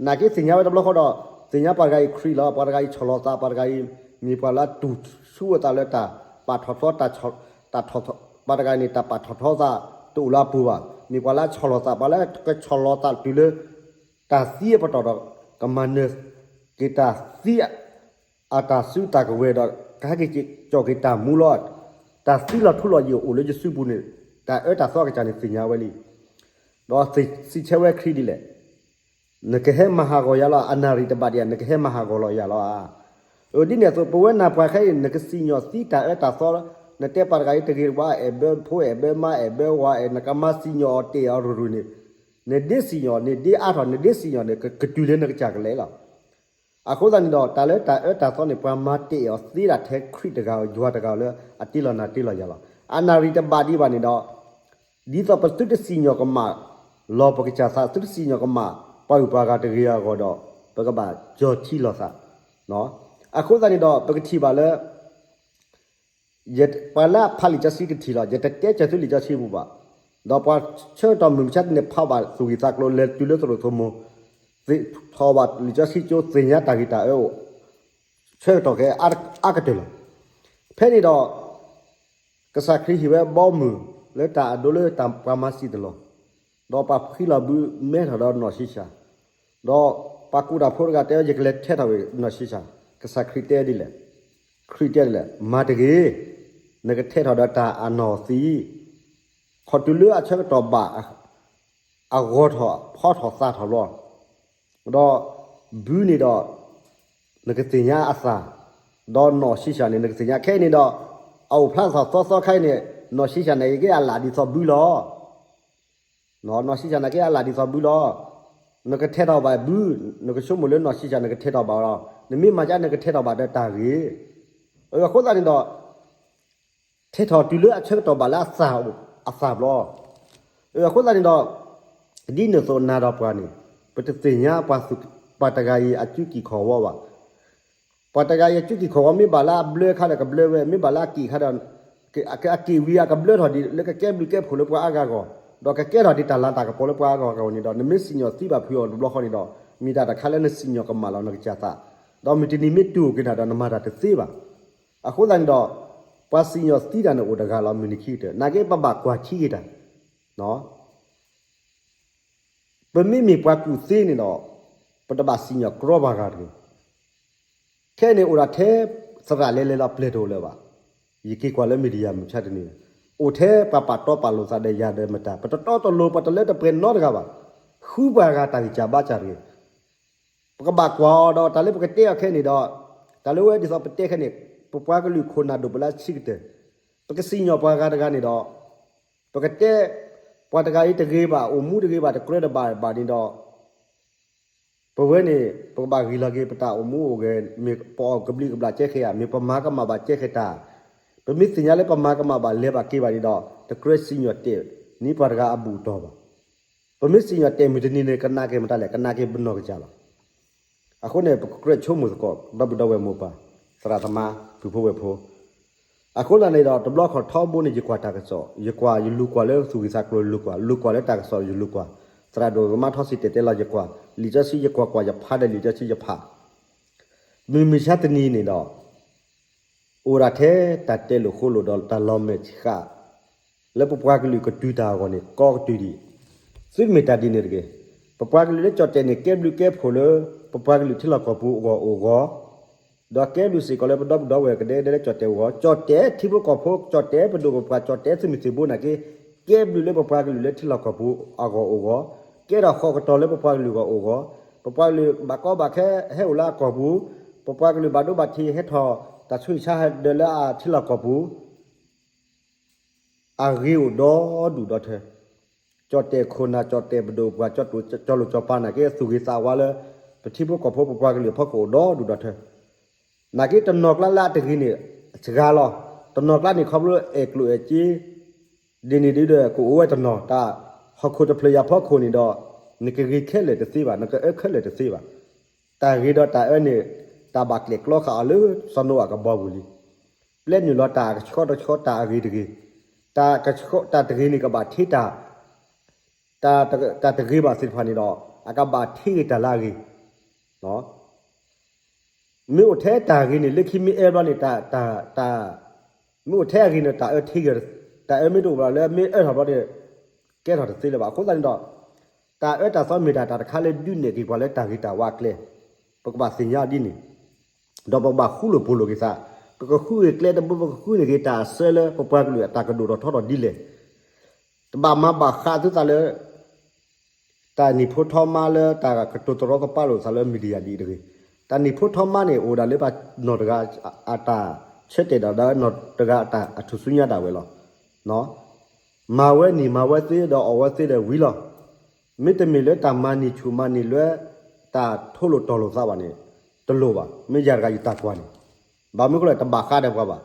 နာ်က့သ့ၣ်ညါဝဲတဘျီဃီဒီး သ့ၣ်ညါပှၤတဂၤအံၤခရံာ်လီၤ. ပှၤတဂၤအံၤဆီၣ်လီၤသး, ပှၤတဂၤအံၤ မ့ၢ်ပှၤလၢအတူၢ်ဆူအသးလၢတၢ်ပာ်ထီၣ်ထီ, တၢ်ထီၣ်ထီ, ပှၤတဂၤန့ၣ် တၢ်ပာ်ထီၣ်ထီသးတအိၣ်လၢအပူၤဘၣ်. မ့ၢ်ပှၤလၢအဆီၣ်လီၤသး, ပှၤလၢကဆီၣ်လီၤသးတုၤလၢ တၢ်သံအပတီၢ်ဒီး ကမၤနၢၤက့ၤတၢ်သံ အတၢ်စုတၢ်ကဝဲၤဒီး ကဟဲက့ၤကၠီၣ်က့ၤတၢ်မူလီၤ. တၢ်သံလီၤထူလီၤယိာ်အိၣ်လၢယစုပူၤန့ၣ် တၢ်အၢတၢ်သီအကစၢ်န့ၣ်သ့ၣ်ညါဝဲလံ. ဒီးစံးဆၢဝဲခရံာ်ဒ်လဲၣ်, နကဟဲမၤဟးဂီၤယၤလီၤ, အနၣ်ရံၣ်တဘၣ်ဒံးဧါ, နကဟဲမၤဟးဂီၤလီၤယၤလီၤဧါ. အဒ်န့ၣ်အသိး ပဝဲနၢ်ပှၤခဲအံၤ နကစံၣ်ညီၣ်သံတၢ်အၢတၢ်သီ, နတဲပှၤတဂၤအံၤတဂ့ၤဝါ အဲၣ်ဘၢဖိ အဲၣ်ဘၢမါ အဲၣ်ဘၢဝၤ အဲၣ် နကမၤစံၣ်ညီၣ်အီၤတဲာ်အီၤရူၤရူၤန့ၣ် နဒ့စံၣ်ညီၣ် နဒ့အါထီၣ် နဒ့စံၣ်ညီၣ်န့ၣ် ကတုၤလၢနကစၢ်ကလဲာ်လီၤ. အဃိသတးန့ၣ်ဒီး တၢ်လၢတၢ်အၢတၢ်သီန့ၣ် ပှၤမၤတဲာ်အီၤသ့ဒၣ်ထဲခရံာ်တဂၤ ယွၤတဂၤလၢအတ့လီၤနၤတ့လီၤယၤလီၤ. အနၣ်ရံၣ်တဘၣ်ဒံးဘၣ်န့ၣ်ဒီး ဒ်သိးပသုတစံၣ်ညီၣ်ကမၣ်လီၤပကစၢ်သး သုတစံၣ်ညီၣ်ကမၣ်ပှၤဂုၤပှၤဂၤတဂ့ၤအဂီၢ်ဒီး ပကဘၣ်ကၠီထံလီၤသး. အဃိသတးန့ၣ်ဒီး ပကထံၣ်ဘၣ်လၢ ပှၤလၢအဖးလံာ်စီဆှံကထံၣ်လီၤ, ယတတဲစၢၤသုလံာ်စီဆှံပူၤဘၣ်. ဒီးပှၤဆၢကတီၢ်မုၢ်မဆါတနံၤ ဖးဘၣ်သူၣ်ဂံၢ်သးကျိၤ လဲၤတုၤလၢသရိာ်စိမိၤ, ထီၣ်ဘၣ်လံာ်စီဆှံကၠိ သ့ၣ်ညါတၢ်ဂ့ၤတၢ်အၢအိၣ် ဆၢကတီၢ်ခဲအါကတၢၢ်လီၤ. ဖဲန့ၣ်ဒီး ကစၢ်ခရံာ်ဟ့ၣ်ဝဲဘီမုၢ်လၢတၢ်အဒိလၢတၢ်ပှၤမၤစံၣ်တလီၢ်, ဒီးပှၤဖှံလီၤဘုမဲထီၣ်ဒီးနီၢ်ဆံးဆါ, ဒီးပှၤကူၣ်တၢ်ဖိတဂၤတဲဝဲ ယကလဲၤထဲးထီၣ်ဝဲနီၢ်ဆံးဆါ, ကစၢ်ခရံာ်တဲဒ်လဲၣ်, ခရံာ်တဲဒ်လဲၣ်, မၤတဂ့ၤ, နကထဲးထီၣ်ဒီးတၢ်အနီၢ်သံ, ခီၣ်တုၤလၢအဆၢကတီၢ်ဘၣ် အဂီၤထီၣ်ဖီထီၣ်သးထီၣ်လီၤ. ဒီးဘုန့ၣ်ဒီး နကသ့ၣ်ညါအသး, ဒီးနီၢ်ဆံးဆါန့ၣ် နကသ့ၣ်ညါခဲအံၤန့ၣ်ဒီး အအိၣ်ဖျါထီၣ်သီသီခါအံၤန့ၣ် နီၢ်ဆံးဆါန့ၣ် က့အလၢ်ဒ်သိးဘုလီၤ. နီၢ်ဆံးဆါန့ၣ်က့အလၢ်ဒ်သိးဘုလီၤ. နကထဲးထီၣ်ဘၣ်ဘု, နကဆိကမိၣ်လၢနီၢ်ဆံးဆါ နကထဲးထီၣ်ဘၣ်လီၤ. နမ့ၢ်မၤကါ နကထဲးထီၣ်ဘၣ်ဒီးတၢ်ဂ့ၤ. အဃိသတးန့ၣ်ဒီး ထဲးထီၣ်တုၤလၢအဆၢကတီၢ်ဘၣ်လၢအသၣ်ဘျီ. အဃိသတးန့ၣ်ဒီး ဒ်န့ၣ်အသိးနၤဒီးပှၤန့ၣ် ပတသ့ၣ်ညါပှၤတဂၤအံၤအစုကံၢ်ခီၣ်ဝီဘၣ်. ပှၤတဂၤအံၤအစုကံၢ်ခီၣ်ဝီ မ့ၢ်ဘၣ်လၢအဘျၢခါဒီးကဘျၢဝဲ, မ့ၢ်ဘၣ်လၢအက့ၢ်ခါဒီး အက့ၢ်ဝံၤအကဘျၢထီၣ်ဒံးလၢကကဲဘျုးကဲဖှိၣ်လၢပှၤအါဂၤအဂီၢ်, ဒီးကကဲထီၣ်ဒံးတၢ်လၤတၢ်ကပီၤလၢပှၤအါဂၤအဂီၢ်န့ၣ်ဒီး နမ့ၢ်စံၣ်ညီၣ်သံဘၣ်ဖုးအီၤတဘျီဃီန့ၣ်ဒီး မ့ၢ်တၢ်တခါလၢနစံၣ်ညီၣ်ကမၣ်လီၤနကစၢ်သး, ဒီးမုၢ်တနံၤမ့ၢ်တူၢ်အိၣ်က့ၤနၤဒီးနမၤတၢ်တသ့ဘၣ်. အဃိသတးန့ၣ်ဒီး ပှၤစံၣ်ညီၣ်သံတၢ်န့ၣ်အိၣ်တဂၤလီၤ မုၢ်နံၤခံကတၢၢ် နာ်က့ပဘၣ်ကွၢ်ထံက့ၤတၢ် ပမ့မ့ၢ်ပှၤကူၣ်သ့န့ၣ်ဒီး ပတဘၣ်စံၣ်ညီၣ်ကြီပှၤဂၤတဂ့ၤ. ခဲအံၤန့ၣ်အိၣ်ဒၣ်ထဲသရၣ်လဲၤလဲၤလီၤပျဲၢ်တအိၣ်လၢၤဘၣ်. ယက့ၤကွၢ်လၢ media မုၢ်ဆါတနံၤ, အိၣ်ထဲပှၤပာ်တီပာ်လိၤသးဒီးယၤဒီးမတၤ, ပတတီတလိၤ ပတလၢတပှဲၤနီတဂၤဘၣ်. ဃုပှၤဂၤတၢ်ဂံၢ်စၢ်ဘါစၢ်တဂ့ၤ. ပကဘၣ်ကွၢ်အီၤဒီး တၢ်လၢပကတဲအီၤခဲအံၤန့ၣ်ဒီး တၢ်လၢဝဲဒ်သိးပတဲခဲအံၤန့ၣ် ပပှၤကလုာ်ခိၣ်နၢ်ဒိၣ်ပလၢဆံးကတၢၢ်, ပကစံၣ်ညီၣ်ပှၤဂၤတဂၤန့ၣ်ဒီး ပကတဲ ပှၤတဂၤအံၤတဂ့ၤဘၣ်, အိၣ်မူတဂ့ၤဘၣ်, တကြၢးတဘၣ်ဘၣ်န့ၣ်ဒီး ပဝဲန့ၣ် ပကဘၣ်ဂံၢ်လီၤက့ၤပတၢ်အိၣ်မူအိၣ်ဂဲၤ မ့ၢ်ပအီၣ်ကဘျံးကဘျၣ်ကဲဃဲဧါ, မ့ၢ်ပမၤကမၣ်ဘၣ်ကဲဃဲတၢ်, ပမ့ၢ်သ့ၣ်ညါလၢပမၤကမၣ်ဘၣ်လဲၤဘၣ်က့ၤဘၣ်န့ၣ်ဒီး တကြၢးစံၣ်ညီၣ်တဲာ်န့ၢ်ပှၤတဂၤအဘူၣ်အတီၢ်ဘၣ်. ပမ့ၢ်စံၣ်ညီၣ်တဲာ်မုၢ်တနံၤန့ၣ် ကနၣ်က့ၤမတၤလဲၣ်, ကနၣ်က့ၤပနီၢ်ကစၢ်လီၤ. အဃိန့ၣ် ပကကြၢးဆိကမိၣ်သကိး ဒီပုၢ်ဒီဝဲၢ်မိၢ်ပၢ် သရၣ်သမါ ပုၢ်ဖိဝဲၢ်ဖိ အဃိသတးန့ၣ်ဒီး တဘျီခီၣ်ထီဘိန့ၣ် ယကွၢ်တၢ်ကစီၣ်, ယကွၢ် ယလူၤကွၢ်လၢသူၣ်ဂ့ၤသးကျိၤ လူၤကွၢ်, လူၤကွၢ်လၢတၢ်ကစီၣ် ယလူၤကွၢ်, သရၣ်ဒိၣ်သမါထီစံၣ်တဲၤတဲလီၤ ယကွၢ်, လံာ်စီဆှံ ယကွၢ်ကွၢ် ယဖးဒီးလံာ်စီဆှံ ယဖး မုၢ်မဆါတနံၤန့ၣ်ဒီး အိၣ်ဒၣ်ထဲတၢ်တဲလိာ်ဃိလိာ်ဒီးတၢ်လီၤမဲာ်ဆှး လၢပပှၤကလုာ်ကတုၤတၢ်အဂီၢ်န့ၣ် ကီကတုၤဒံး, သုတမ့ၢ်တၢ်ဒ်န့ၣ်တဂ့ၤ. ပပှၤကလုာ်လၢကၠီၣ်တဲာ်န့ၣ် ကဲဘျုးကဲဖှိၣ်လၢ ပပှၤကလုာ်ထံလီၢ်ကီၢ်ပူၤအဂီၢ်အိၣ်ဂီၢ်, ဒီးကဲဘျုးစ့ၢ်ကီးလၢပဒီပုၢ်ဒီဝဲၢ်ကဒဲကဒဲလၢကၠီၣ်တဲာ်အဂီၢ်, ကၠီၣ်တဲာ်ထံဖိကီၢ်ဖိ ကၠီၣ်တဲာ်ပဒိၣ်ပပှၢ် ကၠီၣ်တဲာ်သုးမုၢ်သံၣ်ဘိနာ်က့ ကဲဘျုးလၢပပှၤကလုာ်လၢထံလီၢ်ကီၢ်ပူၤအဂီၢ်အိၣ်ဂီၢ်, ကဲထီၣ်ဃီၣ်ကတီၤလၢပပှၤကလုာ်အဂီၢ်အိၣ်ဂီၢ်, ပပှၤကလုာ်ဘၣ်ကီဘၣ်ခဲဟဲအိၣ်လၢအကီၢ်ပူၤ, ပပှၤကလုာ်ဘၣ်ဒိဘၣ်ထံးဟဲထီၣ်တၢ်ဆူးတၢ်ဆါဟဲဒၢးလၢအထံလီၢ်ကီၢ်ပူၤ အဂ့ၤအိၣ်ဒီဒူၣ်ဒီထၢ, ကၠီၣ်တဲာ်ခိၣ်နၢ် ကၠီၣ်တဲာ်ပဒိၣ်ပပှၢ် ကၠီၣ်လိာ်ကၠီၣ်ပၤနာ်က့ သူၣ်ဂ့ၤသးဝါလၢ ပထံဖိကီၢ်ဖိပပှၤကလုာ်အဖီခိၣ်အိၣ်ဒီဒူၣ်ဒီထၢ, နာ်က့တနီၤကျါလၢအတဂ့ၤန့ၣ် စှၤလီၤ, တနီၤကျါန့ၣ် ခီဖျိအဲၣ်ကျိၣ်အဲၣ်စ့ ဒ်န့ၣ်ဒ်ဒီး ကအိၣ်ဝဲတနီၤ တၢ်ဟီၣ်ခိၣ်တဖျၢၣ်ယာ်ဖီခိၣ်န့ၣ်ဒီး နကဂ့ၤခဲလၢာ်တသ့ဘၣ်, နကအၢခဲလၢာ်တသ့ဘၣ်. တၢ်ဂ့ၤဒီးတၢ်အၢန့ၣ် တၢ်ဘၣ်ကျဲၣ်ကျီဃာ်အီၤလၢစီၤနိအၤကဘီပူၤလံ. ပျဲနုာ်လီၤတၢ်ကဆှီတဆှီ တၢ်အဂ့ၤတဂ့ၤ, တၢ်ကဆှီ တၢ်တဂ့ၤန့ၣ် ကဘၣ်ထံးတၢ် တၢ် တၢ်တဂ့ၤဘၣ်သ့ၣ်တဖၣ်န့ၣ်ဒီး အကဘၣ်ထံးက့ၤတၢ်လၢအဂ့ၤ. မ့ၢ်အိၣ်ထဲတၢ်ဂ့ၤန့ၣ် လၢခံမ့ၢ်အၢဘျီန့ၣ် တၢ် တၢ် တၢ် မ့ၢ်အိၣ်ထဲအဂ့ၤန့ၣ် တၢ်အၢထံဂ့ၤ, တၢ်အၢမ့ၢ်တအိၣ်ဘၣ်လၢမ့ၢ်အၢထီၣ်ဘျီန့ၣ် ကဲထီၣ်တသ့လၢၤဘၣ်. အဃိသတးန့ၣ်ဒီး တၢ်အၢတၢ်သီမ့ၢ်တၢ် တၢ်တခါလၢဒုးနဲၣ်က့ၤပှၤလၢတၢ်ဂ့ၤတၢ်ဝါအကျဲ, ပကဘၣ်သ့ၣ်ညါဒ်န့ၣ် ဒီးပကဘၣ်ဃူလိာ်ဖိးလိာ်က့ၤသး, ပကဃုဂ့ၤကျဲတဘိ ပကဃုန့ၢ်က့ၤတၢ်အစၢလၢပပှၤကလုာ်အတၢ်ကဒိၣ်ထီၣ်ထီထီၣ်ဒ်လဲၣ်. တဘၣ်မၤဘၣ်ဃးသုသးလၢ တၢ်နံၣ်ဖိထီမါလၢတၢ်ကတိၤတရီသပၢလိာ်သးလၢ media ဒ်အံၤတဂ့ၤ. တၢ်နံၣ်ဖိထီမါန့ၣ် အိၣ်ဒၣ်လၢပှၤနီၢ်တဂၤအတၢ်ဆၢတဲာ်ဒီး ဒီးနီၢ်တဂၤအတၢ်အထူၣ်စုညါဒၣ်ဝဲလီၤ. မၤဝဲနံၤမၤဝဲသ့ဒီးအီၣ်ဝဲသ့ဒီးဝံၤလီၤ. မ့တမ့ၢ်လၢတၢ်မၤနံၣ်ဆူၣ်မၤနံၣ်လွဲ တၢ်ထိလိာ်တီၢ်လိာ်သးဘၣ်န့ၣ် တလိၣ်ဘၣ်. မ့ၢ်ယၤတဂၤယသးကွၢ်န့ၣ် ဘၣ်မနုၤဃိလဲၣ် တဘၣ်ဃးဒီးပှၤဘၣ်.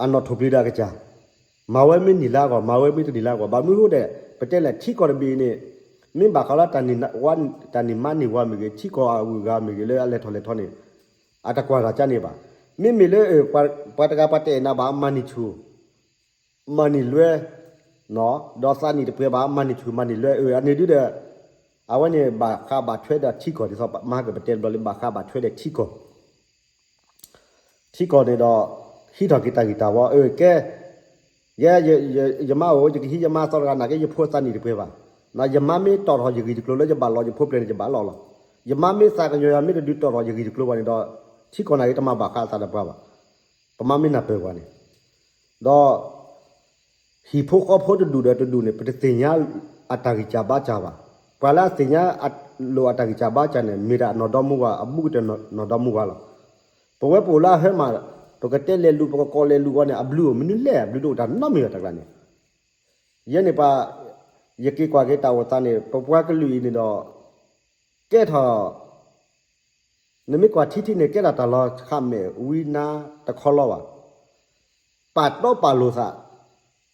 အနီၣ်ထိၣ်ပျံၤဒီးအကစၢ်, မၤဝဲမ့ၢ်နံၤလၢအဂီၢ် မၤဝဲမ့ၢ်တနံၤလၢအဂီၢ်. ဘၣ်မနုၤဃိဒီး ပတဲလဲၣ် ထံကီၢ်တဘ့ၣ်အံၤန့ၣ် မ့ၢ်ဘၣ်ဃးလၢ တၢ်နံၣ်မါနံၣ်ဝါမ့ၢ်ဂ့ၤ ထံကီၢ်အဂုၤအဂၤမ့ၢ်ဂ့ၤ လၢအလဲၤထီၣ်လဲၤထီန့ၣ် အတကွၢ်တၢ်ကါန့ၣ်ဘၣ်. မ့မ့ၢ်လၢ ပှၤတဂၤပှၤတအဲၣ်နၤဘၣ် မၤနံၣ်ဆူၣ် မၤနံၣ်လွဲ, ဒီးသးနံၣ်တပှဲၤဘၣ် မၤနံၣ်ဆူၣ်မၤနံၣ်လွဲ အန့ၣ်ဒုဒီး အဝဲန့ၣ်ဘၣ်ဃးဘၣ်ထွဲဒီးထံကီၢ်ဒ်သိး မဟါကပတဲတဘျီလၢ ဘၣ်ဃးဘၣ်ထွဲဒီးထံကီၢ် ထံကီၢ်န့ၣ်ဒီး ဟံးထီၣ်က့ၤတၢ်ဂံၢ်တၢ်ဝီ အၢ ကဲ ယဲ ယမါအိၣ် ယကဟံးယမါသီတဂၤနာ်က့ ယဖိသးနံၣ်တပှဲၤဘၣ်. ယမါမ့ၢ်တီၣ်ထီၣ်ယဂံၢ်တကျိၤလၢယဘၣ်လီၤယဖိပျဲၢ်န့ၣ် ယဘၣ်လီၤလီၤ. ယမါမ့ၢ်သးကညီၤယၤ မ့ၢ်တဒုးတီၣ်ထီၣ်ယဂံၢ်တကျိၤဘၣ်န့ၣ်ဒီး ထံကီၢ်နာ်က့ တမၤဘၣ်ဃးအသးဒီးပှၤဘၣ်. ပမါမ့ၢ်နၢ်ပၢၢ်ပှၤန့ၣ် ဒီး ဟံၣ်ဖိဃီဖိတဒူၣ်ဒီးတဒူၣ်န့ၣ် ပတသ့ၣ်ညါအတၢ်ဂံၢ်စၢ်ဘါစၢ်ဘၣ်. ပှၤလၢအသ့ၣ်ညါလိာ်အတၢ်ဂံၢ်စၢ်ဘါစၢ်န့ၣ် မ့ၢ်ဒၣ်နီၢ်ဒီမါဝၤ အဘူးကတၢၢ်နီၢ်ဒီမါဝၤလီၤ. ပဝဲပအိၣ်လၢအဟဲမး ပကတဲလဲၤလူၤ ပကကိးလဲၤလူၤအဂီၢ်န့ၣ် အဘျုးအိၣ် မနုၤလဲၣ် အဘျုးတအိၣ်တၢ်နီတမံၤဘၣ်တကျါန့ၣ်. ယဲန့ၣ်ပှၤ ယက့ၤကွၢ်က့ၤတၢ်အိၣ်သးန့ၣ် ပပှၤကလုာ်အံၤန့ၣ်ဒီး ကဲထီၣ် နမ့ၢ်ကွၢ်ထံထံန့ၣ် ကဲထီၣ်တၢ်လီၤဆးမဲာ်ဝံနါတခီလီၤဘၣ်. ပာ်တီပာ်လိၤသး,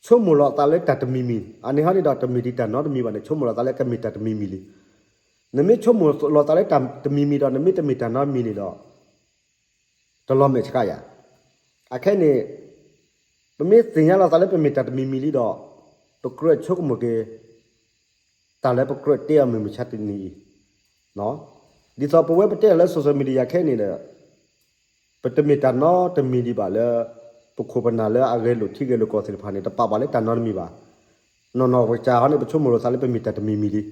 ဆိကမိၣ်လီၤသးလၢတၢ်တမံၤမံၤ, အန့ၣ်ဟီန့ၣ်ဒီး တမ့ၢ်ဒံးတၢ်နီတမံၤဘၣ်န့ၣ် ဆိကမိၣ်လီၤသးလၢကမ့ၢ်တၢ်တမံၤမံၤလံ. နမ့ၢ်ဆိကမိၣ်လီၤသးလၢတၢ်တမံၤမံၤဒီး နမ့ၢ်တမ့ၢ်တၢ်နီတမံၤန့ၣ်ဒီး တလီၤမဲာ်ဆှးယၤ. အခဲန့ၣ် ပမ့ၢ်သ့ၣ်ညါလီၤသးလၢပမ့ၢ်တၢ်တမံၤမံၤလံဒီး ပကြၢးဆိကမိၣ်က့ၤ တၢ်လၢပကြၢးတဲအီၤမုၢ်မဆါတနံၤအံၤ, ဒ်သိးပဝဲပတဲအီၤလၢ social media ခဲအံၤန့ၣ်ဒီး ပတမ့ၢ်တၢ်နီတမံၤဒံးဘၣ်လၢ ပခိၣ်ပနၢ်လၢအဂဲၤလိာ်ထံဂဲၤလိာ်ကီၢ်သ့ၣ်တဖၣ်န့ၣ် တပာ်ဘၣ်လၢတၢ်နီတမံၤဘၣ်. နီၢ်နီၢ်ကစၢ်ဟီန့ၣ် ပဆိကမိၣ်လိာ်သးလၢပမ့ၢ်တၢ်တမံၤမံၤလံ.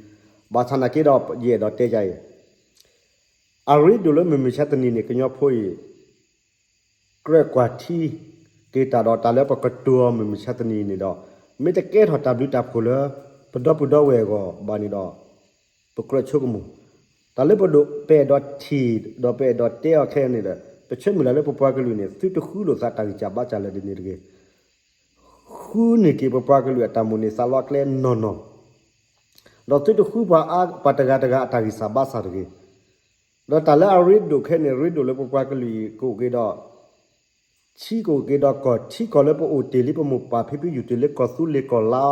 ဘၣ်ဆၣ်နာ်က့ဒီး ယအဲၣ်ဒိးတဲယၤအံၤ အရ့ဒိၣ်လၢမုၢ်မဆါတနံၤန့ၣ် ကညီဖိအံၤ ကြၢးကွၢ်ထံက့ၤတၢ်ဒီး တၢ်လၢပကတိၤအီၤမုၢ်မဆါတနံၤအံၤန့ၣ်ဒီး မ့ၢ်တကဲထီၣ်တၢ်ဘျုးတၢ်ဖှိၣ်လၢ ပဒီပုၢ်ဒီဝဲၢ်အဂီၢ်ဘၣ်န့ၣ်ဒီး ပကြၢးဆိကမိၣ်, တၢ်လၢပဒိး ပအဲၣ်ဒိးထံၣ် ဒီးပအဲၣ်ဒိးတဲအီၤခဲအံၤန့ၣ်ဒီး ပဆၢမုၢ်လၢ်လၢပပှၤကလုာ်န့ၣ် သုတဃုလိာ်သးတၢ်ဂံၢ်စၢ်ဘါစၢ်လၢာ်ဒ်န့ၣ်တဂ့ၤ. ဃုန့ၢ်က့ၤပပှၤကလုာ်အတၢ်မိၣ်န့ၢ်သးလီအကျဲနီၢ်နီၢ်, ဒီးသုတဃုပှၤအါ ပှၤတဂၤတဂၤအတၢ်ဂံၢ်စၢ်ဘါစၢ်တဂ့ၤ. ဒီးတၢ်လၢအရ့ဒိၣ်ခဲန့ၣ် ရ့ဒိၣ်လၢပပှၤကလုာ်အံၤ ကအိၣ်က့ၤဒီး ထံကအိၣ်က့ၤဒီးကီၢ်, ထံကီၢ်လၢပအိၣ်တ့ၢ်လံ ပမိၢ်ပၢ်ဖံဖုယူၢ်တ့ၢ်လၢကီၢ်သူလ့ၤကီၢ်လါ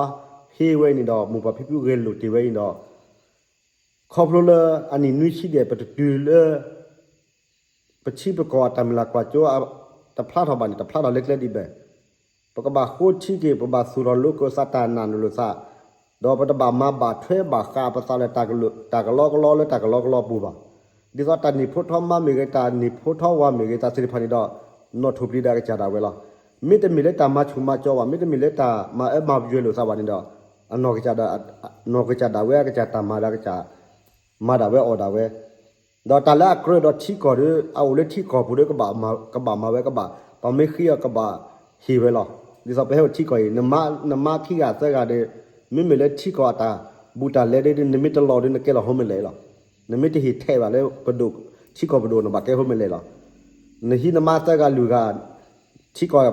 ဟ့ဝဲအံၤန့ၣ်ဒီး မိၢ်ပၢ်ဖံဖုဂဲၤလိာ်တ့ၢ်ဝဲအံၤဒီး ခီဖျိလၢအနံၣ်နွံဆံဒဲး ပတတုၤလၢ ပထံပကီၢ်အတၢ်မုၢ်လၢ်ကွၢ်စိ တဖျါထီၣ်ဘၣ်န့ၣ် တဖျါထီၣ်လၢကျဲဒ်ဘၣ်. ပကဘၣ်ဃိထံက့ၤ ပဘၣ်သူၣ်ထီၣ်လိၤက့ၤသးတၢ်နာ်န့ၣ်လိာ်သး, ဒီးပတဘၣ်မၤဘၣ်ထွဲဘၣ်ဃးပသးလၢ တၢ်ကလီကလီလၢတၢ်ကလီကလီပူၤဘၣ်. ဒ်သိးတၢ်နံၣ်ဖိထီမါမ့ၢ်ဂ့ၤ တၢ်နံၣ်ဖိထီဝါမ့ၢ်ဂ့ၤ တၢ်သ့ၣ်တဖၣ်န့ၣ်ဒီး နီၣ်ထိၣ်ပျံၤဒီးအကစၢ်ဒၣ်ဝဲလီၤ. မ့တမ့ၢ်လၢတၢ်မၤဆူၣ်မၤကၠီဘၣ်, မ့တမ့ၢ်လၢတၢ်မၤအၢမၤပယွဲလိာ်သးဘၣ်န့ၣ်ဒီး အနီၢ်ကစၢ်ဒၣ် နီၢ်ကစၢ်ဒၣ်ဝဲအကစၢ်တၢ်မၤဒီး အကစၢ် မၤဒၣ်ဝဲအီၣ်ဒၣ်ဝဲ, ဒီးတၢ်လၢအကြၢးဒီးထံကီၢ်ဒီး အအိၣ်လၢထံကီၢ်ပူၤဒီး ကဘၣ်မၤဝဲကဘၣ်, ပှၤမ့ၢ်ဃ့အီၤကဘၣ်ဟ့ၣ်ဝဲလီၤ. ဒ်သိးပဟဲအိၣ်ထံကီၢ်အံၤ နမါခံဂၤသၢဂၤဒီး မ့မ့ၢ်လၢထံကီၢ်အတၢ်ဘူးတၢ်လဲဒီး နမ့ၢ်တလီၤဒီး နကဲလီၤဟိမ့ၢ်လဲၣ်လီၤ. နမ့ၢ်တဟ့ၣ်ထဲးဘၣ်လၢပဒိၣ် ထံကီၢ်ပဒိၣ် နဘၣ်ကဲဟိမ့ၢ်လဲၣ်လီၤ. နဟံးနမါသၢဂၤလွံၢ်ဂၤ ထံကီၢ် တၢ်သိၣ်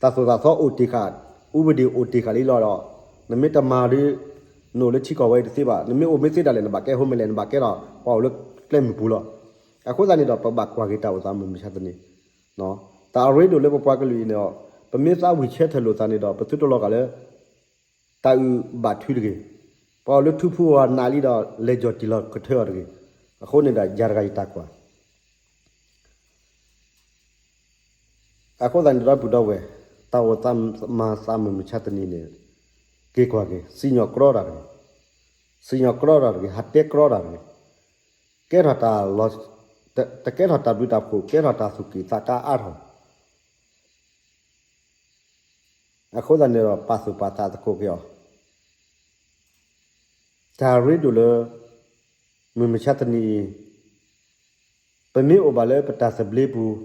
တၢ်သီအိၣ်တ့ၢ်ဃာ်, ဥပဒေအိၣ်တ့ၢ်ဃာ်လံလီၤဒီး နမ့ၢ်တမၤဒီး နအိၣ်လၢထံကီၢ်ဝဲအံၤတသ့ဘၣ်. နမ့ၢ်အိၣ်မ့ၢ်သ့ဒၣ်လဲာ် နဘၣ်ကဲဟိမ့ၢ်လဲၣ်, နဘၣ်ကဲထီၣ်ပှၤအိၣ်လၢကျဲမုၢ်ပူၤလီၤ. အဃိသတးန့ၣ်ဒီး ပဘၣ်ကွၢ်က့ၤတၢ်အိၣ်သးမုၢ်မဆါတနံၤ, တၢ်အရ့ဒိၣ်လၢပပှၤကလုာ်အံၤန့ၣ်ဒီး ပမ့ၢ်သးဝံၢ်ဆၢထၢၣ်လိာ်သးန့ၣ်ဒီး ပသုတလီၤဂာ်လၢ တၢ်အုၣ်ဘၣ်ထုတဂ့ၤ. ပှၤအိၣ်လၢထူဖူဝါနးလံဒီး လဲၤကၠီၣ်တံၢ်လီၤကထၢအီၤတဂ့ၤ. အဃိန့ၣ်ဒီး ယၤတဂၤယတၢ်ကွၢ် အဃိသတးန့ၣ် ဒီပုၢ်ဒီဝဲၢ်, တၢ်အိၣ်သးမၤသးမုၢ်မဆါတနံၤန့ၣ် က့ၤကွၢ်က့ၤ စံၣ်ညီၣ်ကြီတၢ်တဂ့ၤ, စံၣ်ညီၣ်ကြီတၢ်တဂ့ၤ, ဟးတဲကြီတၢ်တဂ့ၤ, ကဲထီၣ်တၢ်လီၤ, တကဲထီၣ်တၢ်ဘျုးတၢ်ဖှိၣ်, ကဲထီၣ်တၢ်သူၣ်က့ၣ်သးကါအါထီၣ် အဃိသတးန့ၣ်ဒီး ပာ်သူၣ်ပာ်သးသကိးက့ၤအီၤ, တၢ်ရ့ဒိၣ်လၢ မုၢ်မဆါတနံၤအံၤ ပမ့ၢ်အိၣ်ဘၣ်လၢပတၢ်သဘျ့ပူၤ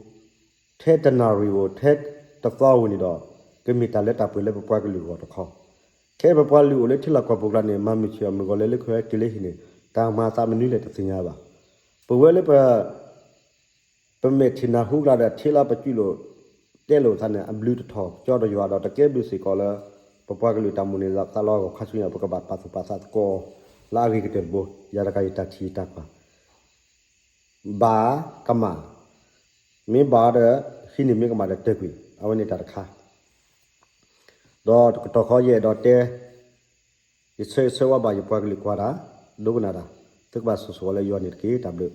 ထဲတနၣ်ရံၣ်ဧိၤ ထဲတသီဧိၤန့ၣ်ဒီး ကမ့ၢ်တၢ်လၢတၢ်ပှဲၤလၢပပှၤကလုာ်အဂီၢ်တခီ, ခဲအံၤပပှၤကလုာ်အိၣ်လၢထံလီၢ်ကီၢ်ပူၤကျါန့ၣ် မၤမုၢ်ဆ့ၣ်အီၤမုၢ်ဂီၤလဲၤလၢခွဲးတုၤလၢဟံၣ်န့ၣ် တၢ်မၤသးမနုၤလဲၣ်တသ့ၣ်ညါဘၣ်. ပဝဲလၢပ ပမဲာ်ထံၣ်နၢ်ဟူကျါဒီး ထံလီၤပစုလိာ်တဲလိာ်သးန့ၣ် အဘျုးတထီၣ်ကၠီဒီးယွၤဒီး တကဲဘျုးစ့ၢ်ကီးလၢ ပပှၤကလုာ်တၢ်မိၣ်န့ၢ်သးလီအဂီၢ်ခါဆူညါ ပကဘၣ်ပာ်သူၣ်ပာ်သးသကိး လၢအဂ့ၤကတၢၢ်တဘိ ယၤတဂၤယတၢ်ထံၣ်ယတၢ်ကွၢ် ဘၣ်ကမၣ်, မ့ၢ်ဘၣ်ဒီး ဟံးန့ၢ်, မ့ၢ်ကမၣ်ဒီးတၢၢ်ကွံာ်, အဝဲန့ၣ်တၢ်တခါ, ဒီးတကတီၢ်ဃီယအဲၣ်ဒိးတဲ ယဆၢဂ့ၤဆၢဝါဘၣ်ယပှၤကလုာ်ကွၢ်တၢ်, ဒိကနၣ်တၢ်, သုကဘၣ်ဆိၣ်ဂ့ၤလၢယွၤန့ၣ်တက့ၢ်. တၢ်ဘျုး